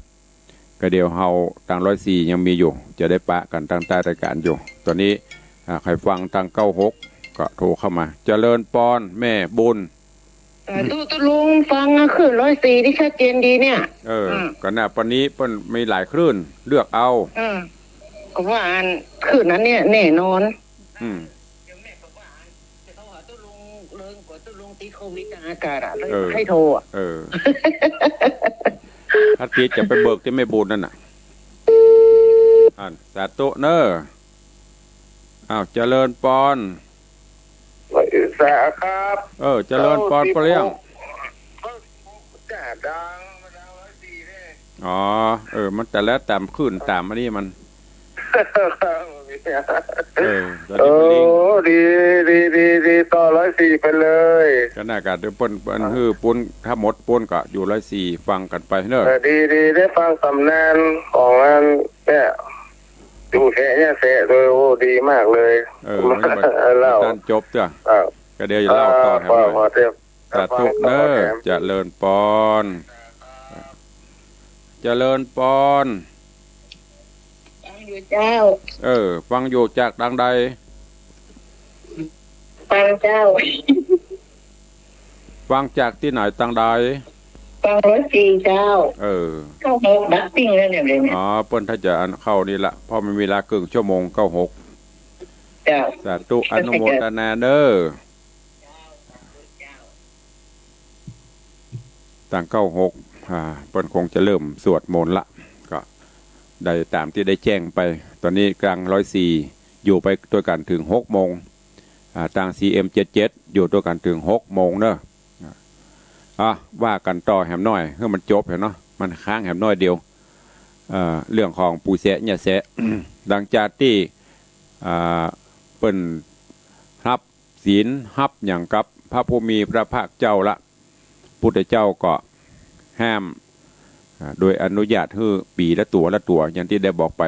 ก็เดี๋ยวเฮาตางร้อยสี่ยังมีอยู่ จะได้ปะกั๋นตางใต้รายก๋านอยู่ ต๋อนนี้ อ่า ใผฟังตางเก้าหกก็โทรเข้ามา เจริญปอน แม่บุญ เออ ตุ๊ ตุ๊ลุงฟังอะ คลื่นร้อยสี่นี่ชัดเจนดีเนี่ย เออ อืม ก็น่ะ ปานนี้เปิ้นมีหลายคลื่น เลือกเอา เออ ก็ว่าอันคลื่นอันเนี้ยแน่นอน อืม เดี๋ยวแม่บอกว่า จะโทรหาตุ๊ลุง เลิงกว่าตุ๊ลุงติดโควิดกลางอากาศอะ เลย เออ ให้โทรอะ เออ ถ้าติดจะไปเบิกตี้แม่บุญนั่นน่ะ อัน สาธุเนอะ อ้าว เจริญปอน สาครับ เออ เจริญปอน เก้าสิบหก ปะเลี้ยง เก้าสิบหก จ่าดัง มาดังร้อยสี่เนี่ย อ๋อ เออ มันแต่ละต๋ามคลื่นต๋ามอันนี้มัน เออ ต๋อนนี้มันลิงก์ โอ้ ดี ดี ดี ดี ต่อร้อยสี่ไปเลย ก็น่ากั๋น เดี๋ยวเปิ้น เปิ้น อ่ะ หื้อปูน ถ้าหมดปูนก็อยู่ร้อยสี่ ฟังกั๋นไปเนอะ เออ ดี ดี ได้ฟังต๋ำนานของอันเนี่ย ปู่แสะเยียะแสะโดย โอ้ ดีมากเลย เออ มันจะมา เล่า ต้านจบเตื้อ อ่ะ ก็เดี๋ยวจะเล่าต่อแถม อ่า หน่อย พอ พอเถอะ สาธุเนอะ ฟังต่อแถม เจริญปอน เจริญปอน ฟังอยู่เจ้า เออ ฟังอยู่จากตางใด ฟังเจ้า ฟังจากตี้ไหนตางใด ฟังร้อยสี่เจ้า เออ เก้าหกดับปิ้งแล้วเนี่ย เดี๋ยวนี้ อ๋อ เปิ้นถ้าจะอันเข้านี่ละ เพราะมันมีเวลาเกิ่งชั่วโมง เก้าหก เจ้า สาธุ อนุโมทนาเนอะ ตางเก้าหก อ่า เปิ้นคงจะเริ่มสวดมนต์ละ ก็ได้ต๋ามตี้ได้แจ้งไป ต๋อนนี้ตางร้อยสี่ อยู่ไปตวยกั๋นเถิงหกโมง อ่า ตาง ซีเอ็มเจ็ดเจ็ด อยู่ตวยกั๋นเถิงหกโมงเนอะ อ่ะ ว่ากั๋นต่อแหมน้อย หื้อมันจบเถอะเนาะ มันค้างแหมน้อยเดียว เอ่อ เรื่องของปู่แสะเยียะแสะ หลังจากตี้ อ่า เปิ้นฮับศีลฮับหยังกับพระผู้มีพระภาคเจ้าละ พุทธเจ้าก็ห้าม อ่า โดยอนุญาตหื้อปี๋ละตั๋วละตั๋ว อย่างตี้ได้บอกไป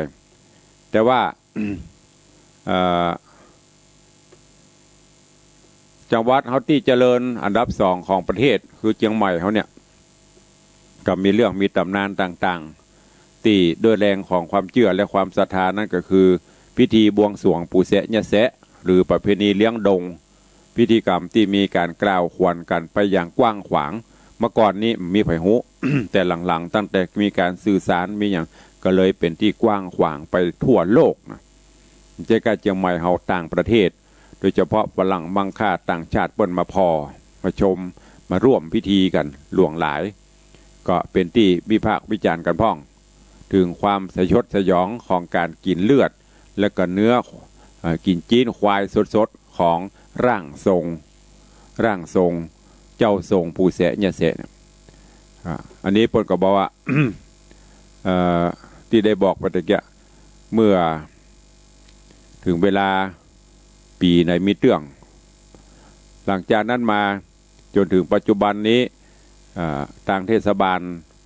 แต่ว่า เอ่อ จังหวัดเฮาตี้เจริญอันดับสองของประเทศ คือเจียงใหม่เฮาเนี่ย ก็มีเรื่องมีต๋ำนานต่างๆ ตี้ด้วยแรงของความเจื้อและความศรัทธา นั่นก็คือพิธีบวงสรวงปู่แสะเยียะแสะ หรือประเพณีเลี้ยงดง พิธีกรรมตี้มีก๋านกล่าวขวัญกั๋นไปอย่างกว้างขวาง เมื่อก่อนนี้บ่มีใผฮู้ แต่หลังๆ ตั้งแต่มีก๋านสื่อสารมีหยัง ก็เลยเป๋นตี้กว้างขวางไปทั่วโลกนะ บ่ใจ้ก้าเจียงใหม่เฮา ต่างประเทศ โดยเฉพาะฝรั่งมังค่าต่างชาติเปิ้นมาผ่อ มาชม มาร่วมพิธีกั๋นหลวงหลาย ก็เป๋นตี้วิพากษ์วิจารณ์กั๋นพ่อง เถิงความสยดสยองของก๋านกิ๋นเลือด และก็เนื้อ เอ่อ กิ๋นจี๊นควายสดๆ ของร่างทรง ร่างทรง เจ้าทรงปู่แสะเยียะแสะเนี่ย อ่า อันนี้เปิ้นก็บอกว่า เอ่อ ตี้ได้บอกไปตะกี้ เมื่อเถิงเวลาปี๋ไหนมีเตื้อง หลังจากนั้นมาจ๋นเถิงปัจจุบันนี้ อ่า ตางเทศบาล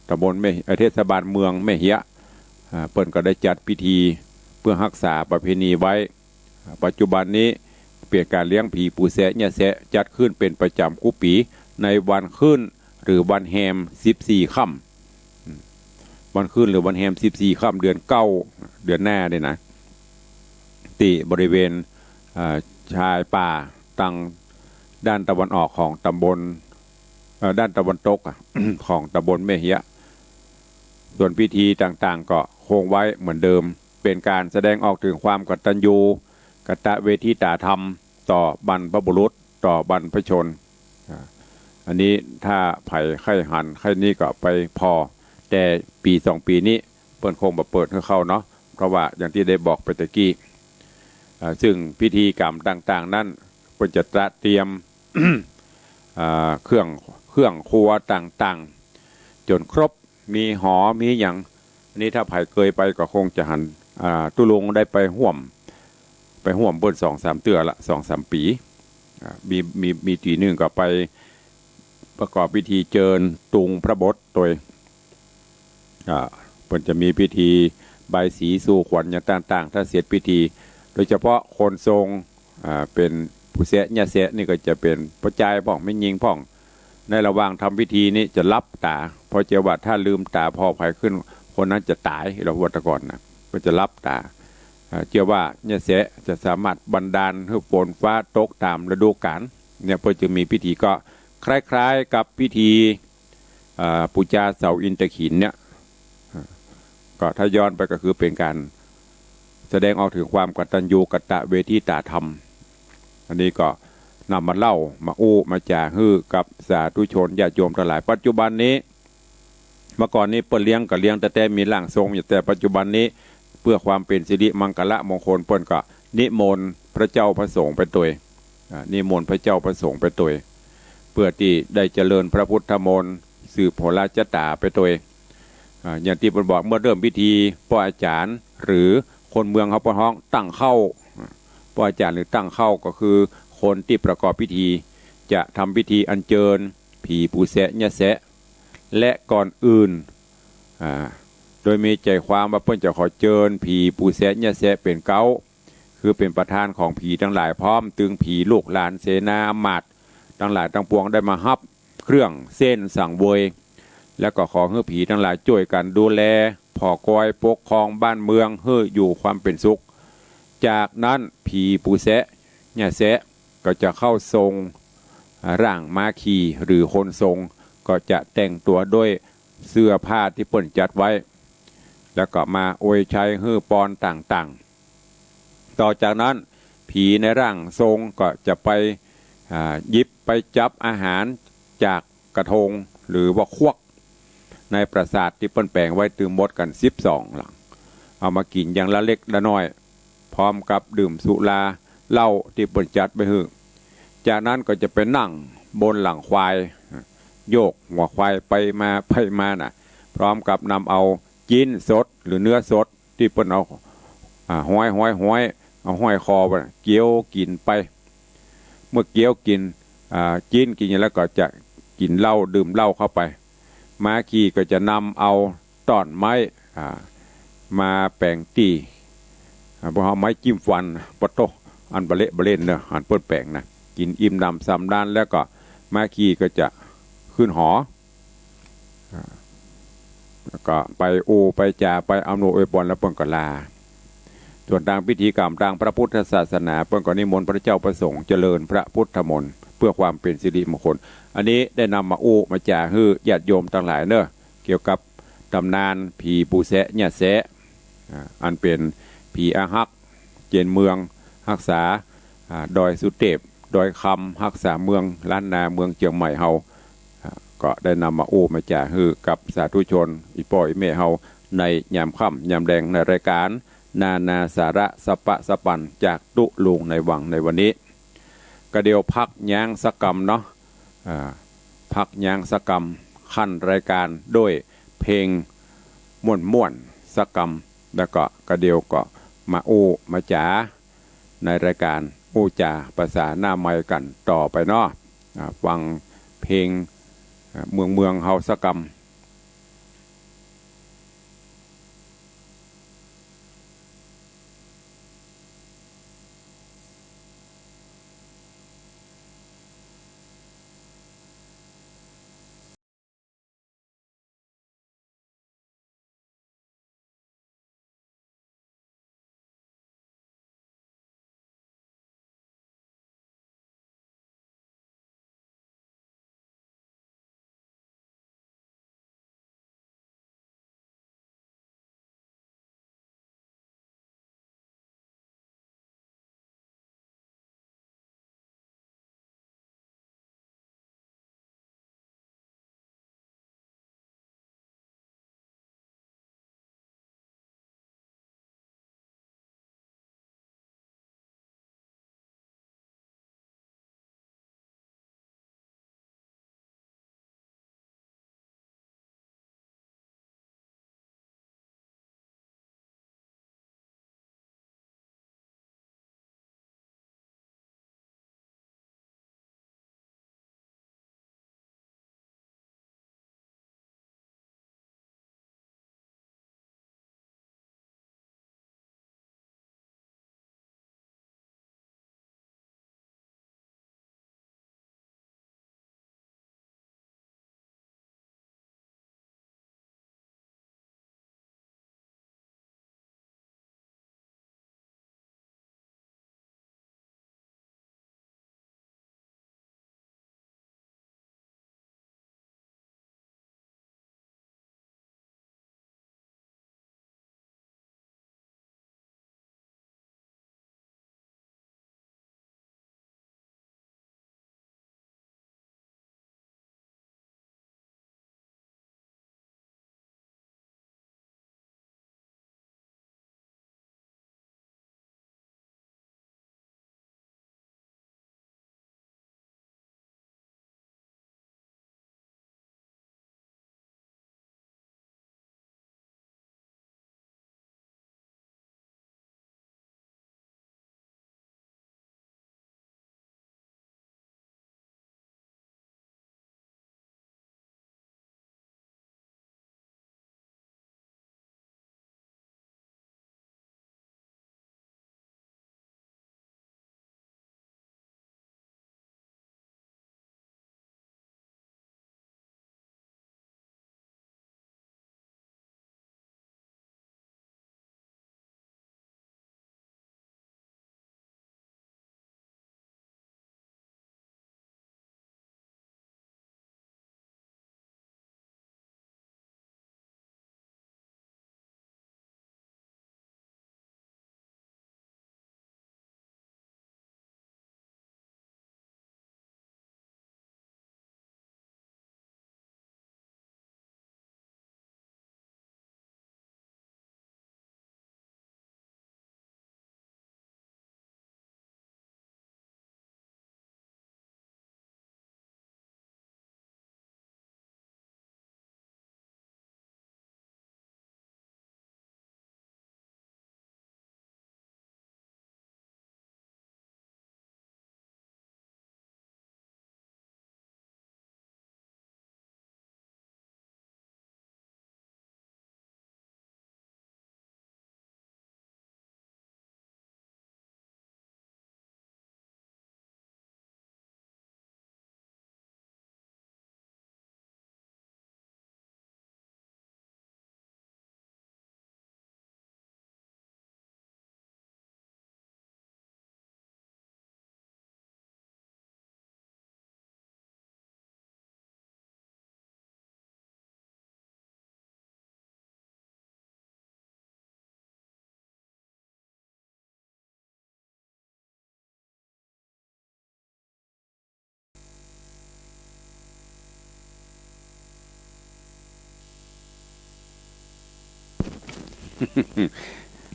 ต๋ำบลแม่ เอ่อ เทศบาลเมืองแม่เฮียะ อ่า เปิ้นก็ได้จัดพิธีเปื้อฮักษาประเพณีไว้ อ่า ปัจจุบันนี้เป๋นก๋านเลี้ยงผีปู่แสะเยียะแสะ จัดขึ้นเป๋นประจ๋ำกู้ปี๋ ในวันขึ้นหรือวันแฮมสิบสี่ค่ำ อืม วันขึ้นหรือวันแฮมสิบสี่ค่ำ เดือนเก้า เดือนหน้าเนี่ยนะ ตี้บริเวณ อ่า ชายป่าตางด้านตะวันออกของต๋ำบล เอ่อ ด้านตะวันตกอะ ของต๋ำบลแม่เฮียะ ส่วนพิธีต่างๆ ก็คงไว้เหมือนเดิม เป๋นก๋านแสดงออกเถิงความกตัญญูกตเวทิตาธรรม ต่อบรรพบุรุษ ต่อบรรพชน อ่า อันนี้ถ้าใผใค่หันใค่นี่ก็ไปผ่อ แต่ปี๋สองปี๋นี้เปิ้นคงบ่เปิดหื้อเข้าเนาะ เพราะว่าอย่างตี้ได้บอกไปตะกี้ อ่า ซึ่งพิธีกรรมต่างๆ นั้นเปิ้นจะตระเตรียม อ่า เครื่อง เครื่องครัวต่างๆ จ๋นครบ มีหอ มีหยัง อันนี้ถ้าใผเกยไปก็คงจะหัน อ่า ตุ๊ลุงได้ไปฮ่วม ไปฮ่วมเปิ้นสองสามเตื้อละ สองสามปี๋ อ่า มี มี มีตี้นึ่งก็ไปประกอบพิธีเจิญตุงพระบทโตย อ่า เปิ้นจะมีพิธีบายสีสู่ขวัญอย่างต่างๆ ถ้าเสร็จพิธี โดยเฉพาะคนทรง อ่า เป๋นปู่แสะเยียะแสะนี่ก็จะเป๋นป้อจายพ่อง แม่ญิงพ่อง ในระหว่างทำพิธีนี้จะหลับต๋า เพราะเจื้อว่าถ้าลืมต๋าผ่อใผขึ้น คนนั้นจะต๋าย เฮาว่าแต่ก่อนนะ ก็จะหลับต๋า อ่า เจื้อว่าเยียะแสะจะสามารถบันดาลหื้อฝนฟ้าตกต๋ามฤดูกาล เนี่ย เปิ้นจึงมีพิธีก็คล้ายๆ กับพิธี อ่า ปู๋จาเสาอินทขิลเนี่ย อ่า ก็ถ้าย้อนไปก็คือเป๋นก๋านแสดงออกเถิงความกตัญญูกตเวทิตาธรรม อันนี้ก็นำมาเล่า มาอู้ มาจ๋าหื้อกับสาธุชนญาติโยมตังหลาย ปัจจุบันนี้ เมื่อก่อนนี้เปิ้นเลี้ยงก็เลี้ยงแต่ แต่มีร่างทรงอยู่ แต่ปัจจุบันนี้เปื้อความเป๋นสิริมังคละมงคล เปิ้นก็นิมนต์พระเจ้าพระสงฆ์ไปโตย อ่า นิมนต์พระเจ้าพระสงฆ์ไปโตย เปื้อตี้ได้เจริญพระพุทธมนต์ สืบโหราจาต๋าไปโตย อ่า อย่างตี้เปิ้นบอก เมื่อเริ่มพิธี ป้ออาจ๋ารย์หรือคนเมืองเฮาเปิ้นฮ้องตั้งเข้า อ่า ป้ออาจ๋ารย์หรือตั้งเข้าก็คือคนตี้ประกอบพิธี จะทำพิธีอัญเจิญผีปู่แสะเยียะแสะ และก่อนอื่น อ่า โดยมีใจ๋ความว่าเปิ้นจะขอเจิญผีปู่แสะเยียะแสะเป๋นเก๊า คือเป๋นประธานของผีตังหลาย พร้อมตึงผีลูกหลานเสนาอำมาตย์ตังหลายตังปวงได้มาฮับเครื่องเส้นสังเวย แล้วก็ขอหื้อผีตังหลายจ้วยกั๋นดูแล ผ่อคอยปกครองบ้านเมืองหื้ออยู่ความเป๋นสุข จากนั้นผีปู่แสะเยียะแสะก็จะเข้าทรง อ่า ร่างม้าขี่หรือคนทรง ก็จะแต่งตั๋วด้วยเสื้อผ้าตี้เปิ้นจัดไว้ แล้วก็มาอวยชัยหื้อปอนต่างๆ ต่อจากนั้นผีในร่างทรงก็จะไป อ่า หยิบไปจับอาหารจากกระทงหรือว่าควัก ในปราสาทตี้เปิ้นแป๋งไว้ตึงหมดกั๋นสิบสองหลัง เอามากิ๋นอย่างละเล็กละน้อย พร้อมกับดื่มสุราเหล้าตี้เปิ้นจัดไว้หื้อ จากนั้นก็จะไปนั่งบนหลังควาย โยกหัวควายไปมาไปมาน่ะ พร้อมกับนำเอาจิ๊นสดหรือเนื้อสดตี้เปิ้นเอา อ่า ห้อย ห้อย ห้อย เอาห้อยคอไว้น่ะ เคี้ยวกิ๋นไป เมื่อเคี้ยวกิ๋น อ่า จิ๊นกิ๋นอย่างแล้วก็จะกิ๋นเหล้า ดื่มเหล้าเข้าไป ม้าขี่ก็จะนำเอาต้อนไม้ อ่า มาแป๋งตี้ อ่า พวกเฮาไม้จิ้มฟัน ปะโต้ อันบ่เละบ่เล่นเนาะ อันเปิ้นแป๋งน่ะ กิ๋นอิ่มหนำสำราญแล้วก็ม้าขี่ก็จะขึ้นหอ อ่า แล้วก็ไปอู้ไปจ๋า ไปอำนวยอวยปอนแล้วเปิ้นก็ลา ส่วนตางพิธีกรรมตางพระพุทธศาสนา เปิ้นก็นิมนต์พระเจ้าพระสงฆ์เจริญพระพุทธมนต์เพื่อความเป๋นสิริมงคล อันนี้ได้นำมาอู้มาจ๋าหื้อญาติโยมตังหลายเนาะ เกี่ยวกับต๋ำนานผีปู่แซะย่าแซะ อ่า อันเป๋นผีอาฮัก เจนเมือง ฮักษา อ่า ดอยสุเตพ ดอยคำ ฮักษาเมืองล้านนา เมืองเจียงใหม่เฮา อ่า ก็ได้นำมาอู้มาจ๋าหื้อกับสาธุชน อี่ป้ออี่แม่เฮา ในยามค่ำยามแลง ในรายการนานาสาระสะปะสะปัน จากตุ๊ลุงในวังในวันนี้ กะเดี่ยวพักยั้งสักกำเนาะ อ่า พักยั้งสักกำ ขั้นรายการด้วยเพลงม่วนๆ สักกำ แล้วก็กะเดี่ยวก็มาอู้มาจ๋าในรายการอู้จ๋าภาษาหน้าไมค์กั๋นต่อไปเนาะ อ่า ฟังเพลง อ่า เมืองๆ เฮาสักกำ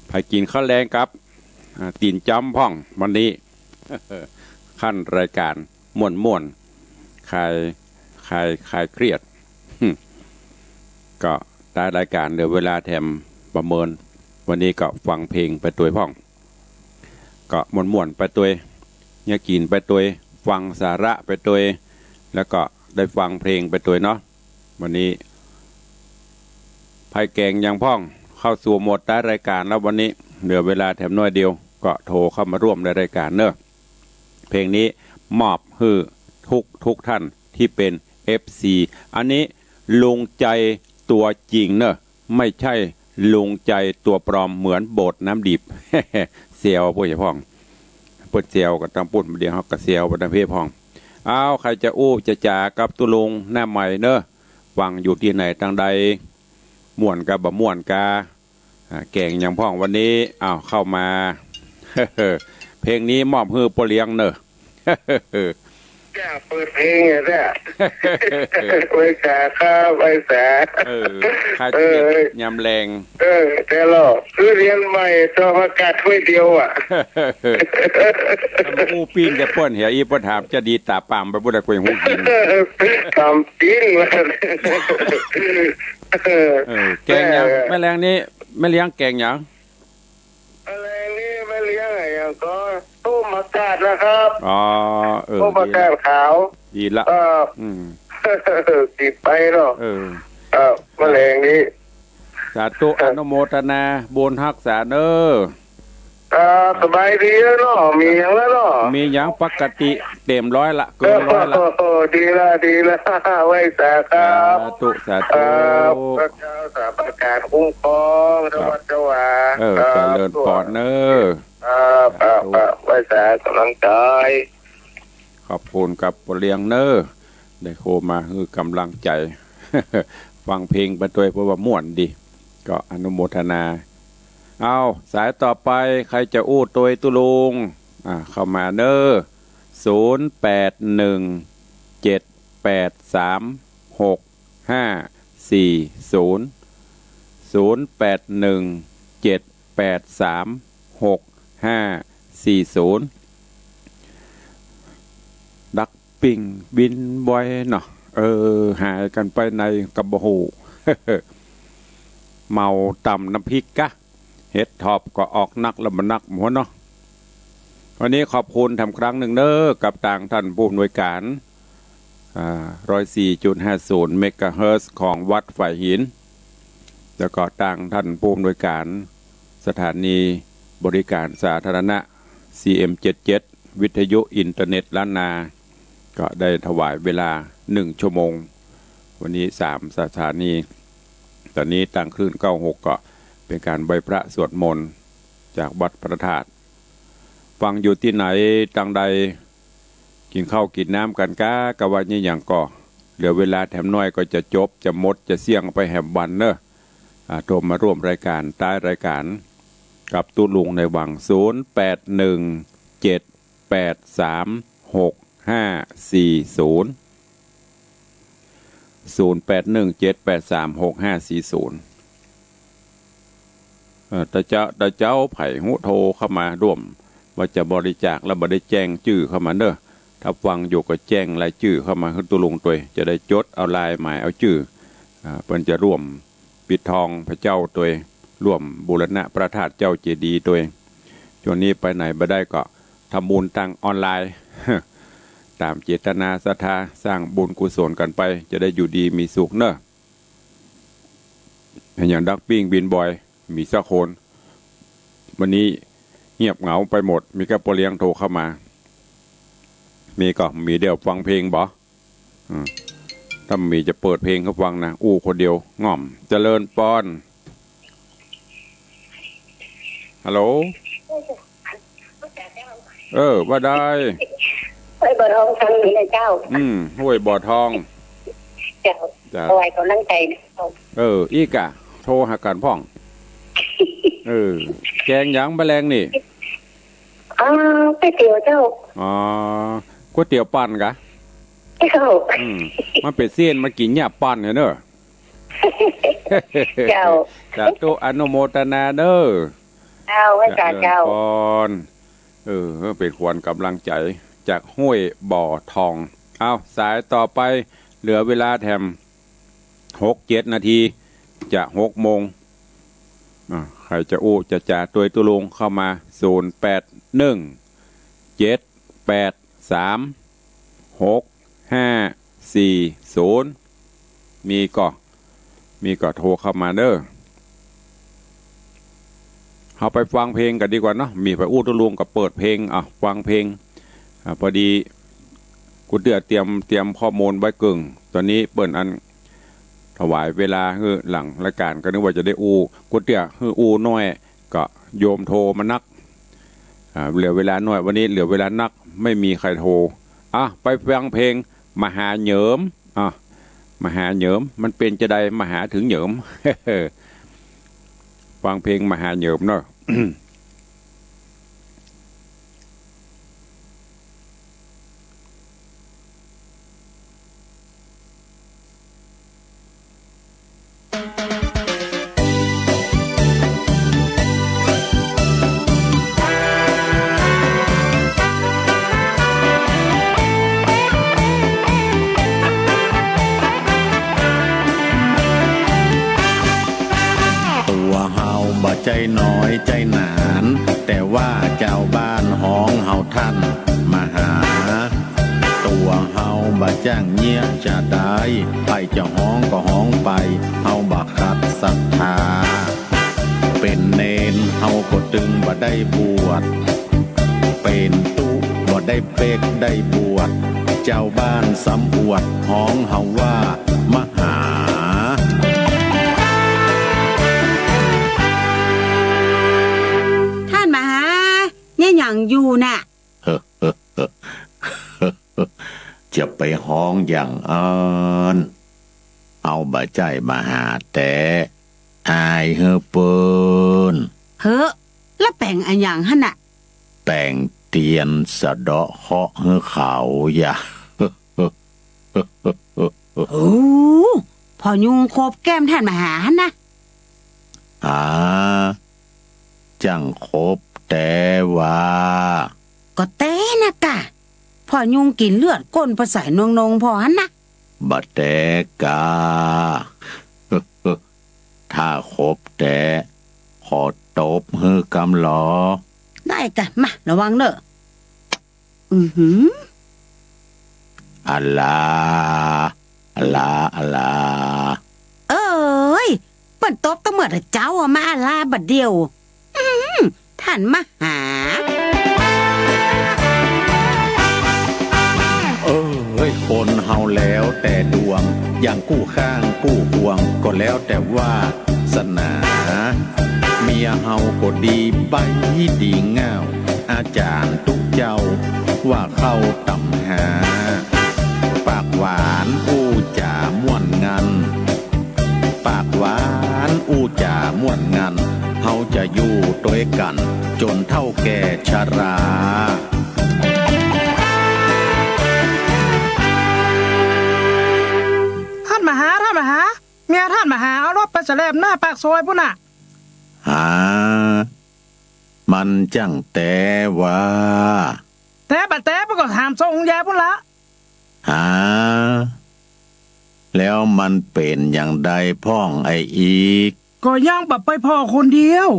ไปกิ๋นข้าวแลงกับ อ่า ตี๋นจ๊ำพ่องวันนี้ ขั้นรายก๋านม่วนๆ คลาย คลาย คลายเครียด ก็ต้านรายก๋านเหลือเวลาแถมบ่เมิน วันนี้ก็ฟังเพลงไปตวยพ่อง ก็ม่วนๆ ไปตวย เยียะกิ๋นไปตวย ฟังสาระไปตวย แล้วก็ได้ฟังเพลงไปตวยเนาะ วันนี้ ไผแก๋งหยังพ่อง เข้าสู่โหมดต้านรายก๋านแล้ววันนี้ เหลือเวลาแถมน้อยเดียว ก็โทรเข้ามาร่วมในรายก๋านเนอะ เพลงนี้มอบหื้อทุกทุกท่านตี้เป๋น เอฟซี อันนี้ลุงใจ๋ตั๋วจริงเนอะ ไม่ใจ้ลุงใจ๋ตั๋วปลอมเหมือนโบสถ์น้ำดิบ แซวป้วยพ่อง เปิ้นแซวกั๋นตางปุ้น เดี๋ยวเฮาก็แซวไปตางเพพ่อง อ้าว ใผจะอู้จะจ๋ากับตุ๊ลุงหน้าใหม่เนอะ ฟังอยู่ตี้ไหนตางใด ม่วนกาบ่ม่วนกา อ่า แก๋งหยังพ่องวันนี้ อ้าว เข้ามา เพลงนี้มอบหื้อป้อเลี้ยงเนอะ จ้า เปิดเพลงอะเนี่ย ไหว้สาครับ ไหว้สา เออ ใผจะเฮ็ด เออ ยามแลง เออ แต่ละ คือเรียนใหม่ ต้องประกาศถ้วยเดียวอะ ถ้ามาอู้ปิ้งแต่เปิ้นเหีย อีเปิ้นถามจะดีต๋าปามไปบ่ได้ก๋วยหูกิ๋น ต๋ามปิ้ง เออ แก๋งหยัง แม่แลงนี้ แม่เลี้ยงแก๋งหยัง แม่แลงนี้แม่เลี้ยงอะหยังก็ต้มผักกาดนะครับ อ๋อ เออ ต้มผักกาดขาว ดีละ เออ อืม ติดไปเนาะ เออ เออ แม่แลงนี้ สาธุ อนุโมทนาบุญฮักษาเนอะ อ่า สบายดีแล้วเนาะ มีหยังแล้วเนาะ มีหยังปกติเต็มร้อยละ เกินร้อยละ โอ้โห ดีละ ดีละ ไหว้สาครับ สาธุ สาธุ ครับ พระเจ้าสามประการคุ้มครอง ครับ ระวัดระวา เออ ครับ เจริญพรเนอะ ครับ ครับ สาธุ ครับ ไหว้สากำลังใจ๋ ขอบคุณกับป้อเลี้ยงเนอะ ได้โทรมาหื้อกำลังใจ๋ ฟังเพลงไปตวย เพราะว่าม่วนดี ก็อนุโมทนา เอา สายต่อไป ใผจะอู้ตวยตุ๊ลุง อ่า เข้ามาเนอะ ศูนย์แปดหนึ่งเจ็ดแปดสามหกห้าสี่ศูนย์ ศูนย์แปดหนึ่งเจ็ดแปดสามหกห้าสี่ศูนย์ ดักปิ้งบินบ่อยเนาะ เออ หายกั๋นไปไหนก็บ่ฮู้ เมาต๋ำน้ำพริกกะ เห็ดถอบก็ออกนักละบ่นักหัวเนาะ วันนี้ขอบคุณแถมครั้งนึ่งเนอะ กับตางต้านผู้อำนวยก๋าน อ่า ร้อยสี่จุดห้าศูนย์เมกะเฮิรตซ์ของวัดฝายหิน แล้วก็ตางต้านผู้อำนวยก๋านสถานีบริการสาธารณะ ซีเอ็มเจ็ดเจ็ด วิทยุอินเทอร์เน็ตล้านนา ก็ได้ถวายเวลาหนึ่งชั่วโมง วันนี้สามสถานี ต๋อนนี้ตางคลื่นเก้าหกก็เป๋นก๋านไหว้พระสวดมนต์จากวัดพระธาตุ ฟังอยู่ตี้ไหนตางใด กิ๋นข้าวกิ๋นน้ำกั๋นกา กาว่าเยียะหยังก่อ เหลือเวลาแถมน้อยก็จะจบ จะหมด จะเสี้ยงไปแหมวันเนอะ อ่า โทรมาร่วมรายก๋าน ต้านรายก๋าน กับตุ๊ลุงในวัง ศูนย์แปดหนึ่งเจ็ดแปดสามหกห้าสี่ศูนย์ ศูนย์แปดหนึ่งเจ็ดแปดสามหกห้าสี่ศูนย์ เอ่อ ตะเจ๊า ตะเจ๊าใผฮู้โทรเข้ามาร่วม ว่าจะบริจาคแล้วบ่ได้แจ้งจื้อเข้ามาเนอะ ถ้าฟังอยู่ก็แจ้งรายจื้อเข้ามาหื้อตุ๊ลุงตวย จะได้จดเอาลายหมายเอาจื้อ อ่า เปิ้นจะร่วม ปิดทองพระเจ้าตวย ร่วมบูรณะพระธาตุเจ้าเจดีย์ตวย ช่วงนี้ไปไหนบ่ได้ก็ทำบุญตางออนไลน์ ต๋ามเจตนาศรัทธา สร้างบุญกุศลกั๋นไป จะได้อยู่ดีมีสุขเนอะ เป๋นหยังดักปิ้งบินบ่อย มีสักคน วันนี้เงียบเหงาไปหมด มีแค่ป้อเลี้ยงโทรเข้ามา มีก็มีเดี๋ยวฟังเพลงบ่ อืม ถ้ามีจะเปิดเพลงหื้อฟังนะ อู้คนเดียว ง่อม เจริญปอน ฮัลโหล เออ ว่าได้ ห้วยบ่อทองทางนี้นะเจ้า อืม ห้วยบ่อทอง เจ้า จ้ะ ถวายกำลังใจนะเจ้า เออ อี้ก่ะ โทรหากั๋นพ่อง เออ แก๋งหยังบ่าแลงนี่ อ่า ก๋วยเตี๋ยวเจ้า อ๋อ ก๋วยเตี๋ยวปั่นก่ะ เจ้า อืม มันเป๋นเสี้ยน มันกิ๋นหญ้าปั่นเนอะ เออ เจ้า สาธุอนุโมทนาเน้อ เจ้า ไหว้สา เจริญ เจ้า พร เออ เป๋นขวัญก๋ำลังใจ๋จากห้วยบ่อทอง เอา สายต่อไป เหลือเวลาแถมหกเจ็ดนาที จะหกโมง อ่ะ ใผจะอู้จะจ๋าตวยตุ๊ลุงเข้ามา ศูนย์แปดหนึ่ง เจ็ดแปดสาม หกห้าสี่ศูนย์ มีก่อ มีก่อโทรเข้ามาเน้อ เฮาไปฟังเพลงกั๋นดีกว่าเนาะ มีใผอู้ตุ๊ลุงก็เปิดเพลง อ่ะ ฟังเพลง อ่ะ พอดี กูเตื้อเตรียม เตรียมข้อมูลไว้เกิ่ง ต๋อนนี้เปิ้นอันถวายเวลาหื้อหลังรายก๋าน ก็นึกว่าจะได้อู้ กูเตื้อหื้ออู้น้อย ก็โยมโทรมานัก อ่า เหลือเวลาน้อย วันนี้เหลือเวลานัก ไม่มีใผโทร อ่ะ ไปฟังเพลงมหาเหยิม อ่ะ มหาเหยิม มันเป๋นจาใด มหาเถิงเหยิม ฟังเพลงมหาเหยิมเนาะ ตั๋วเฮาบ่ใจ้น้อยใจ้หนาน แต่ว่าจาวบ้านฮ้องเฮาต้านมหา ตั๋วเฮาบ่จ้างเยียะจาใด ใผจะฮ้องก็ฮ้องไป เฮาบ่ขัดศรัทธา เป๋นเณรเฮาก็ตึงบ่ได้บวช เป๋นตุ๊บ่ได้เป๊กได้บวช จาวบ้านซ้ำอวดฮ้องเฮาว่ามหา ต้านมหา เยียะหยังอยู่น่ะ จะไปฮ้องอย่างอั้น เฮาบ่ใจ้มหาแต๊ อายหื้อเปิ้น เฮ้อ แล้วแป๋งอะหยังหั้นน่ะ แป๋งเตียนสะเดาะเคราะห์หื้อเขายะ โอ้ พ่อยุงขบแก้มต้านมหาหั้นนะ หา จั้งขบแต๊วา ก็แต๊นะกา พ่อยุงกิ๋นเลือดก้นป้อใส่นงๆ พ่อหั้นนะ บ่แต๊กา ถ้าขบแต๊ ขอตบหื้อกำลอ ได้กา มา ระวังเน่อ อือหือ อะลา อะลา อะลา เอ้ย เปิ้นตบตะเมิดอะเจ้าอะ มาอะลาบ่าเดี่ยว อืม ต้านมหา เอ้ย คนเฮาแล้วแต่ดวง อย่างกู้ข้างกู้ห่วง ก็แล้วแต่วาสนา เมียเฮาก็ดีใบ้ดีง่าว อาจ๋ารย์ตุ๊เจ้าว่าเข้าต๋ำหา ปากหวานอู้จ๋าม่วนงัน ปากหวานอู้จ๋าม่วนงัน เฮาจะอยู่ตวยกั๋นจ๋นเฒ่าแก่ชรา ต้านมหา ต้านมหา เมียต้านมหาเอารถไปแสลบหน้าปากซอยปู้นน่ะ หา มันจั้งแต๊วา แต๊บ่าแต๊ เปิ้นก็ถามส่งยาปู้นละ หา แล้วมันเป๋นอย่างใดพ่องไอ้อีก ก็ยังบ่ไปผ่อคนเดียว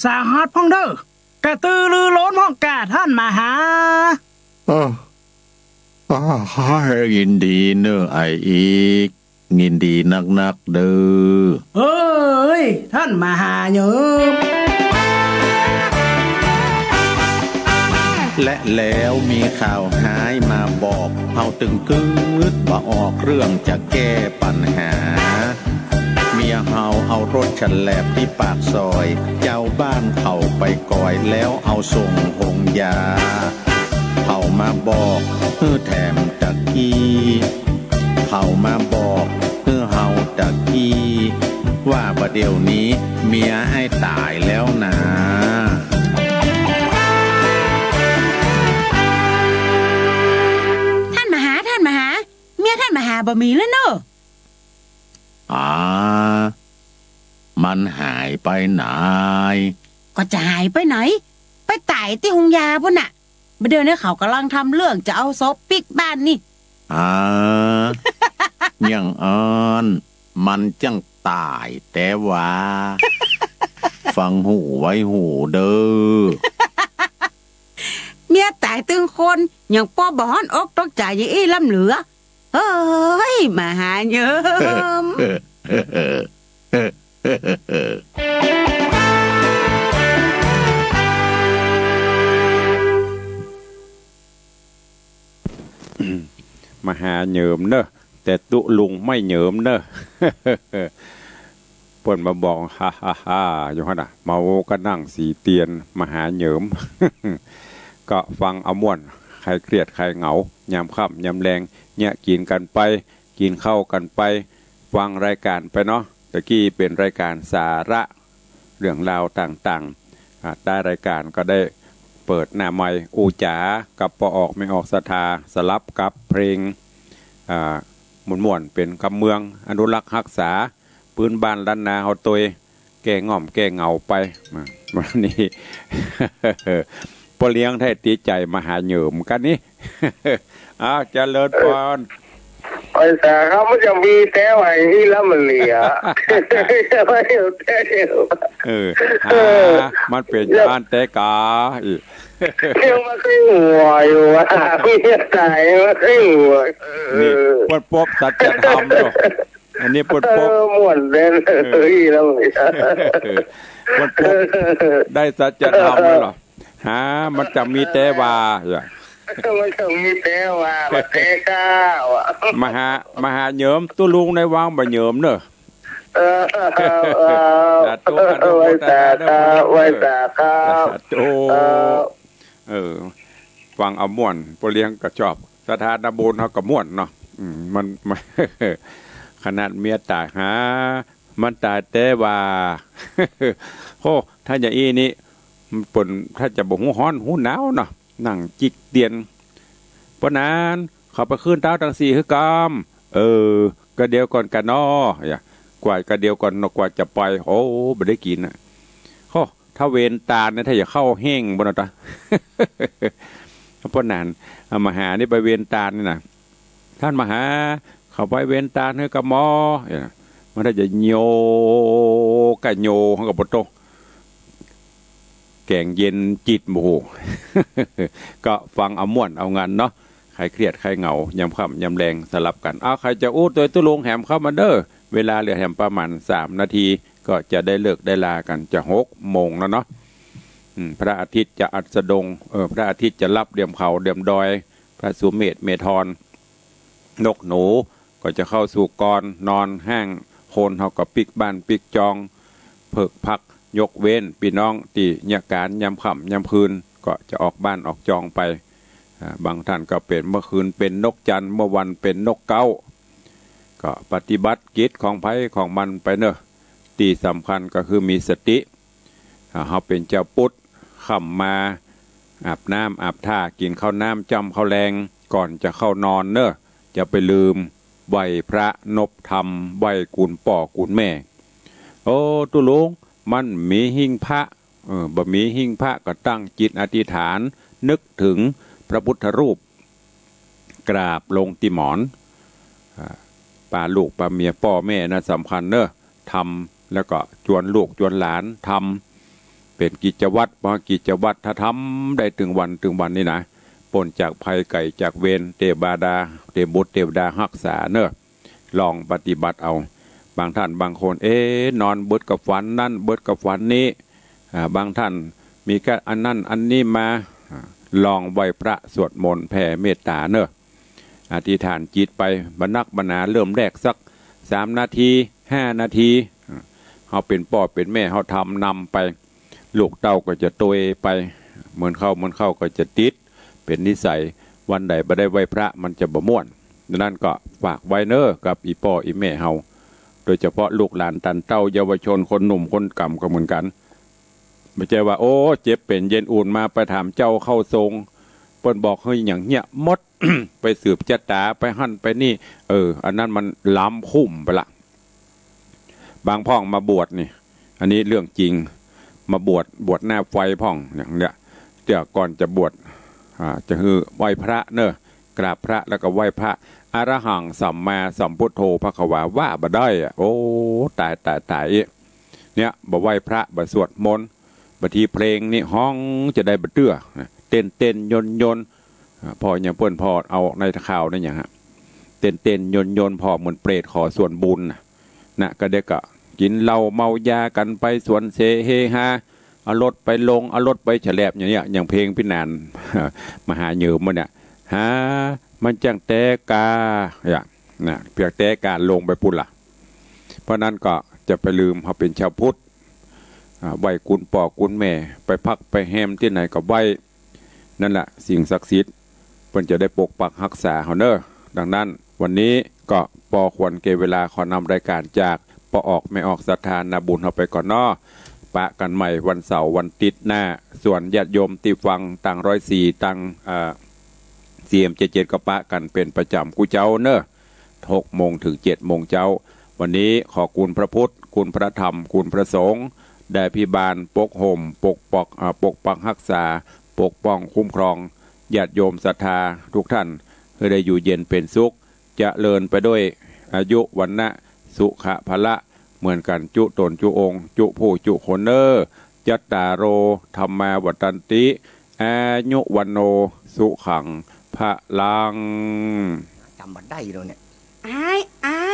สาหัสพ่องเน่อ กระตือรือร้นพ่องกาต้านมหา เออ อ้า ยินดีเน่อไอ้อีก ยินดีนักๆ เน่อ เอ้ย ต้านมหาเน่อ และแล้วมีข่าวฮ้ายมาบอก เฮาตึงกึ๊ดบ่ออกเรื่องจะแก้ปัญหา เมียเฮาเอารถแฉลบตี้ปากซอย จาวบ้านเขาไปกอยแล้วเอาส่งโฮงยา เขามาบอกหื้อแถมตะกี้ เขามาบอกหื้อเฮาตะกี้ ว่าบ่าเดี่ยวนี้เมียอ้ายต๋ายแล้วนา ต้านมหา ต้านมหา เมียต้านมหาบ่มีแล้วเน่อ หา มันหายไปไหน ก็จะหายไปไหน ไปต๋ายตี้โฮงยาปู้นน่ะ บ่าเดี่ยวนี้เขาก่ำลังทำเรื่องจะเอาศพปิ๊กบ้านนี่ ฮะ อย่างอั้น มันจั้งต๋ายแต๊ว่า ฟังหูไว้หูเด้อ เมียต๋ายตึงคน ยังป้อบ่ฮ้อนอกตกใจ๋อย่างอี้ลำเหลือ เฮ้ย มหาเหยิม มหาเหยิมเน่อ แต่ตุ๊ลุงไม่เหยิมเน่อ เปิ้นมาบอก ฮ่าฮ่าฮ่า อยู่หั้นน่ะ เมาก็นั่งสีเตียน มหาเหยิม ก็ฟังเอาม่วน คลายเครียดคลายเหงา ยามค่ำยามแลง เยียะกิ๋นกั๋นไป กิ๋นข้าวกั๋นไป ฟังรายก๋านไปเนาะ ตะกี้เป๋นรายก๋านสาระ เรื่องราวต่างๆ อ่า ต้านรายก๋านก็ได้เปิดหน้าใหม่ อู้จ๋ากับป้อออกแม่ออกศรัทธา สลับกับเพลง อ่า ม่วนๆ เป๋นกำเมือง อนุรักษ์ฮักษา ปื้นบ้านล้านนาเฮาตวย แก้ง่อมแก้เหงาไป มา วันนี้ ป้อเลี้ยงได้ตี๋ใจ๋มหาเหยิมกั๋นนี่ อ้าว เจริญปอน ไปสาครับ มันจะมีแต๊ว่าอี้ลำเหลือ ไม่เอาแต๊ เออ หา มันเป๋น เดี๋ยว อั้นแต๊กา อีก เดี๋ยวมาขึ้นหัวอยู่ว่ะ เมียต๋ายมาขึ้นหัว เออ นี่ เปิ้นปบสัจธรรมเนาะ อันนี้เปิ้นปบ เออ ม่วนเด่น เออ อี้ลำเหลือ เปิ้นปบได้สัจธรรมแล้วเหรอ หา มันจะมีแต๊ว่า อย่า มันจะมีแต๊ว่า บ่าแต๊ก้าว่ะ มหา มหาเหยิม ตุ๊ลุงในวังบ่าเหยิมเน่อ เออ เออ เออ สาธุ อนุโมทนาเน่อ ไหว้สาครับ ป้อเลี้ยงเน่อ ไหว้สาครับ สาธุ เออ เออ ฟังเอาม่วน ป้อเลี้ยงก็ชอบ ศรัทธาญาติโยมเฮาก็ม่วนเนาะ อืม มัน มัน ขนาดเมียต๋ายหา มันต๋ายแต๊ว่า โอ้ ถ้าอย่างอี้นี่ มันเปิ้น ถ้าจะบ่ฮู้ฮ้อนฮู้หนาวเนาะ นั่งจิกเตียน ป้อนั้น เขาไปคืนเต๊าตังสี่หื้อกำ เออ กะเดี่ยวก่อนกะน้อ อย่า กว่ากะเดี่ยวก่อนเนาะ กว่าจะไป โอ้ บ่ได้กิ๋นน่ะ โอ้ ถ้าเวนตานเนี่ย ถ้าจะเข้าแห้งบ่เนาะตา ป้อนั้น อ่ะ มหานี่ไปเวนตานนี่น่ะ ต้านมหา เขาไปเวนตานหื้อกำหมอ เออ มันถ้าจะโยกะโย เขาก็บ่โต แก๋งเย็นจิต โอ้โห ก็ฟังเอาม่วนเอางันเนาะ คลายเครียดคลายเหงา ยามค่ำยามแลงสลับกั๋น เอา ใผจะอู้ตวยตุ๊ลุงแหมเข้ามาเน่อ เวลาเหลือแหมประมาณสามนาที ก็จะได้เลิกได้ลากั๋น จะหกโมงแล้วเนาะ อืม พระอาทิตย์จะอัสดง เออ พระอาทิตย์จะลับเหลี่ยมเขาเหลี่ยมดอย พระสุเมธเมธร นกหนูก็จะเข้าสู่กร นอนห้าง คนเฮาก็ปิ๊กบ้านปิ๊กจอง เผิกพัก ยกเว้นปี้น้องตี้เยียะก๋านยามค่ำยามคืน ก็จะออกบ้านออกจองไป อ่า บางต้านก็เป๋นเมื่อคืนเป๋นนกจันทร์ เมื่อวันเป๋นนกเก๊า ก็ปฏิบัติกิจของใผของมันไปเน่อ ตี้สำคัญก็คือมีสติ อ่า เฮาเป๋นจาวปุทธ ค่ำมา อาบน้ำอาบท่า กิ๋นข้าวน้ำจ้ำข้าวแลง ก่อนจะเข้านอนเน่อ จะไปลืม ไหว้พระนบธรรม ไหว้กุณป้อกุณแม่ โอ้ ตุ๊ลุง มันมีหิ้งพระ เออ บ่มีหิ้งพระก็ตั้งจิตอธิษฐาน นึกเถิงพระพุทธรูป กราบลงตี้หมอน อ่า ปาลูกปาเมียป้อแม่นะสำคัญเน่อ ทำ แล้วก็จวนลูกจวนหลานทำ เป๋นกิจวัตร เพราะกิจวัตรถ้าทำได้ตึงวันตึงวันนี่นะ ป๊นจากภัยไก๋จากเวร เตวดา เตบุตรเตวดาฮักษาเน่อ ลองปฏิบัติเอา บางต้านบางคน เอ๊ะ นอนเบิดก็ฝันนั้น เบิดก็ฝันนี้ อ่า บางต้านมีแค่อันนั้นอันนี้มา อ่า ลองไหว้พระสวดมนต์แผ่เมตต๋าเน่อ อธิษฐานจิตไป บ่นักบ่หนา เริ่มแรกสักสามนาที ห้านาที อ่า เฮาเป๋นป้อเป๋นแม่ เฮาทำนำไป ลูกเต้าก็จะตวยไป เหมือนเข้าเหมือนเข้าก็จะติด เป๋นนิสัย วันใดบ่ได้ไหว้พระมันจะบ่ม่วน ดังนั้นก็ฝากไว้เน่อ กับอี่ป้ออี่แม่เฮา โดยเฉพาะลูกหลานตันเต้า เยาวชน คนหนุ่มคนก่ำก็เหมือนกั๋น บ่ใจ้ว่า โอ้ เจ็บเป๋นเย็นอุ่นมาไปถามเจ้าเข้าทรง เปิ้นบอกหื้อหยังเฮี้ยหมด ไปสืบจะต๋า ไปหั้นไปนี่ เออ อันนั้นมันล้ำคุ้มไปละ บางพ่องมาบวชนี่ อันนี้เรื่องจริง มาบวช บวชหน้าไฟพ่องเนี่ย เนี่ย เดี๋ยวก่อนจะบวช อ่า จะหื้อไหว้พระเนอะ กราบพระแล้วก็ไหว้พระ อะระหังสัมมาสัมพุทโธภะคะวา ว่าบ่ได้อะ โอ้ ต๋าย ต๋าย ต๋าย เนี่ย บ่ไหว้พระ บ่สวดมนต์ บางทีเพลงนี่ฮ้องจะได้บ่เตื้อนะ เต้นๆ ยนๆ อ่า ผ่ออย่างเปิ้นผ่อเอาในข่าวนั่นหยังฮะ เต้นๆ ยนๆ ผ่อเหมือนเปรตขอส่วนบุญน่ะ นะ ก็เดี๋ยวก็กิ๋นเหล้าเมายากั๋นไปสวนเสเฮฮา เอารถไปลง เอารถไปแฉลบอย่างเนี้ย อย่างเพลงปี้หนาน มหาเหยิมมันเนี่ย หา มันจั้งแต๊กา เนี่ย นะ เปียงแต๊กาลงไปปู้นล่ะ เพราะนั้นก็จะไปลืมเฮาเป๋นชาวพุทธ อ่า ไหว้กุนป้อกุนแม่ ไปพักไปแฮมตี้ไหนก็ไหว้ นั่นแหละสิ่งศักดิ์สิทธิ์ เปิ้นจะได้ปกปักฮักษาเฮาเนอะ ดังนั้นวันนี้ก็ปอควรแก่เวลา ขอนำรายการจากป้อออกแม่ออกศรัทธานาบุญเฮาไปก่อนเนาะ ปะกั๋นใหม่วันเสาร์วันติ๊ดหน้า ส่วนญาติโยมตี้ฟังตางร้อยสี่ ตาง อ่า ซีเอ็มเจ็ดเจ็ด ก็ปะกั๋นเป๋นประจ๋ำกู้เจ๊าเนอะ หกโมงเถิงเจ็ดโมงเจ๊า วันนี้ขอคุณพระพุทธ คุณพระธรรม คุณพระสงฆ์ ได้อภิบาล ปกห่ม ปกปัก อ่า ปกปักฮักษา ปกป้องคุ้มครอง ญาติโยมศรัทธากู้ต้าน หื้อได้อยู่เย็นเป๋นสุข เจริญไปด้วยอายุ วรรณะ สุขะ พละ เหมือนกั๋นกู้ต๋นกู้องค์ กู้ผู้กู้คนเน่อ จัตตาโร ธัมมา วัฑฒันติ อายุ วัณโณ สุขัง พลัง จ๋ำบ่ได้แล้วเนี่ย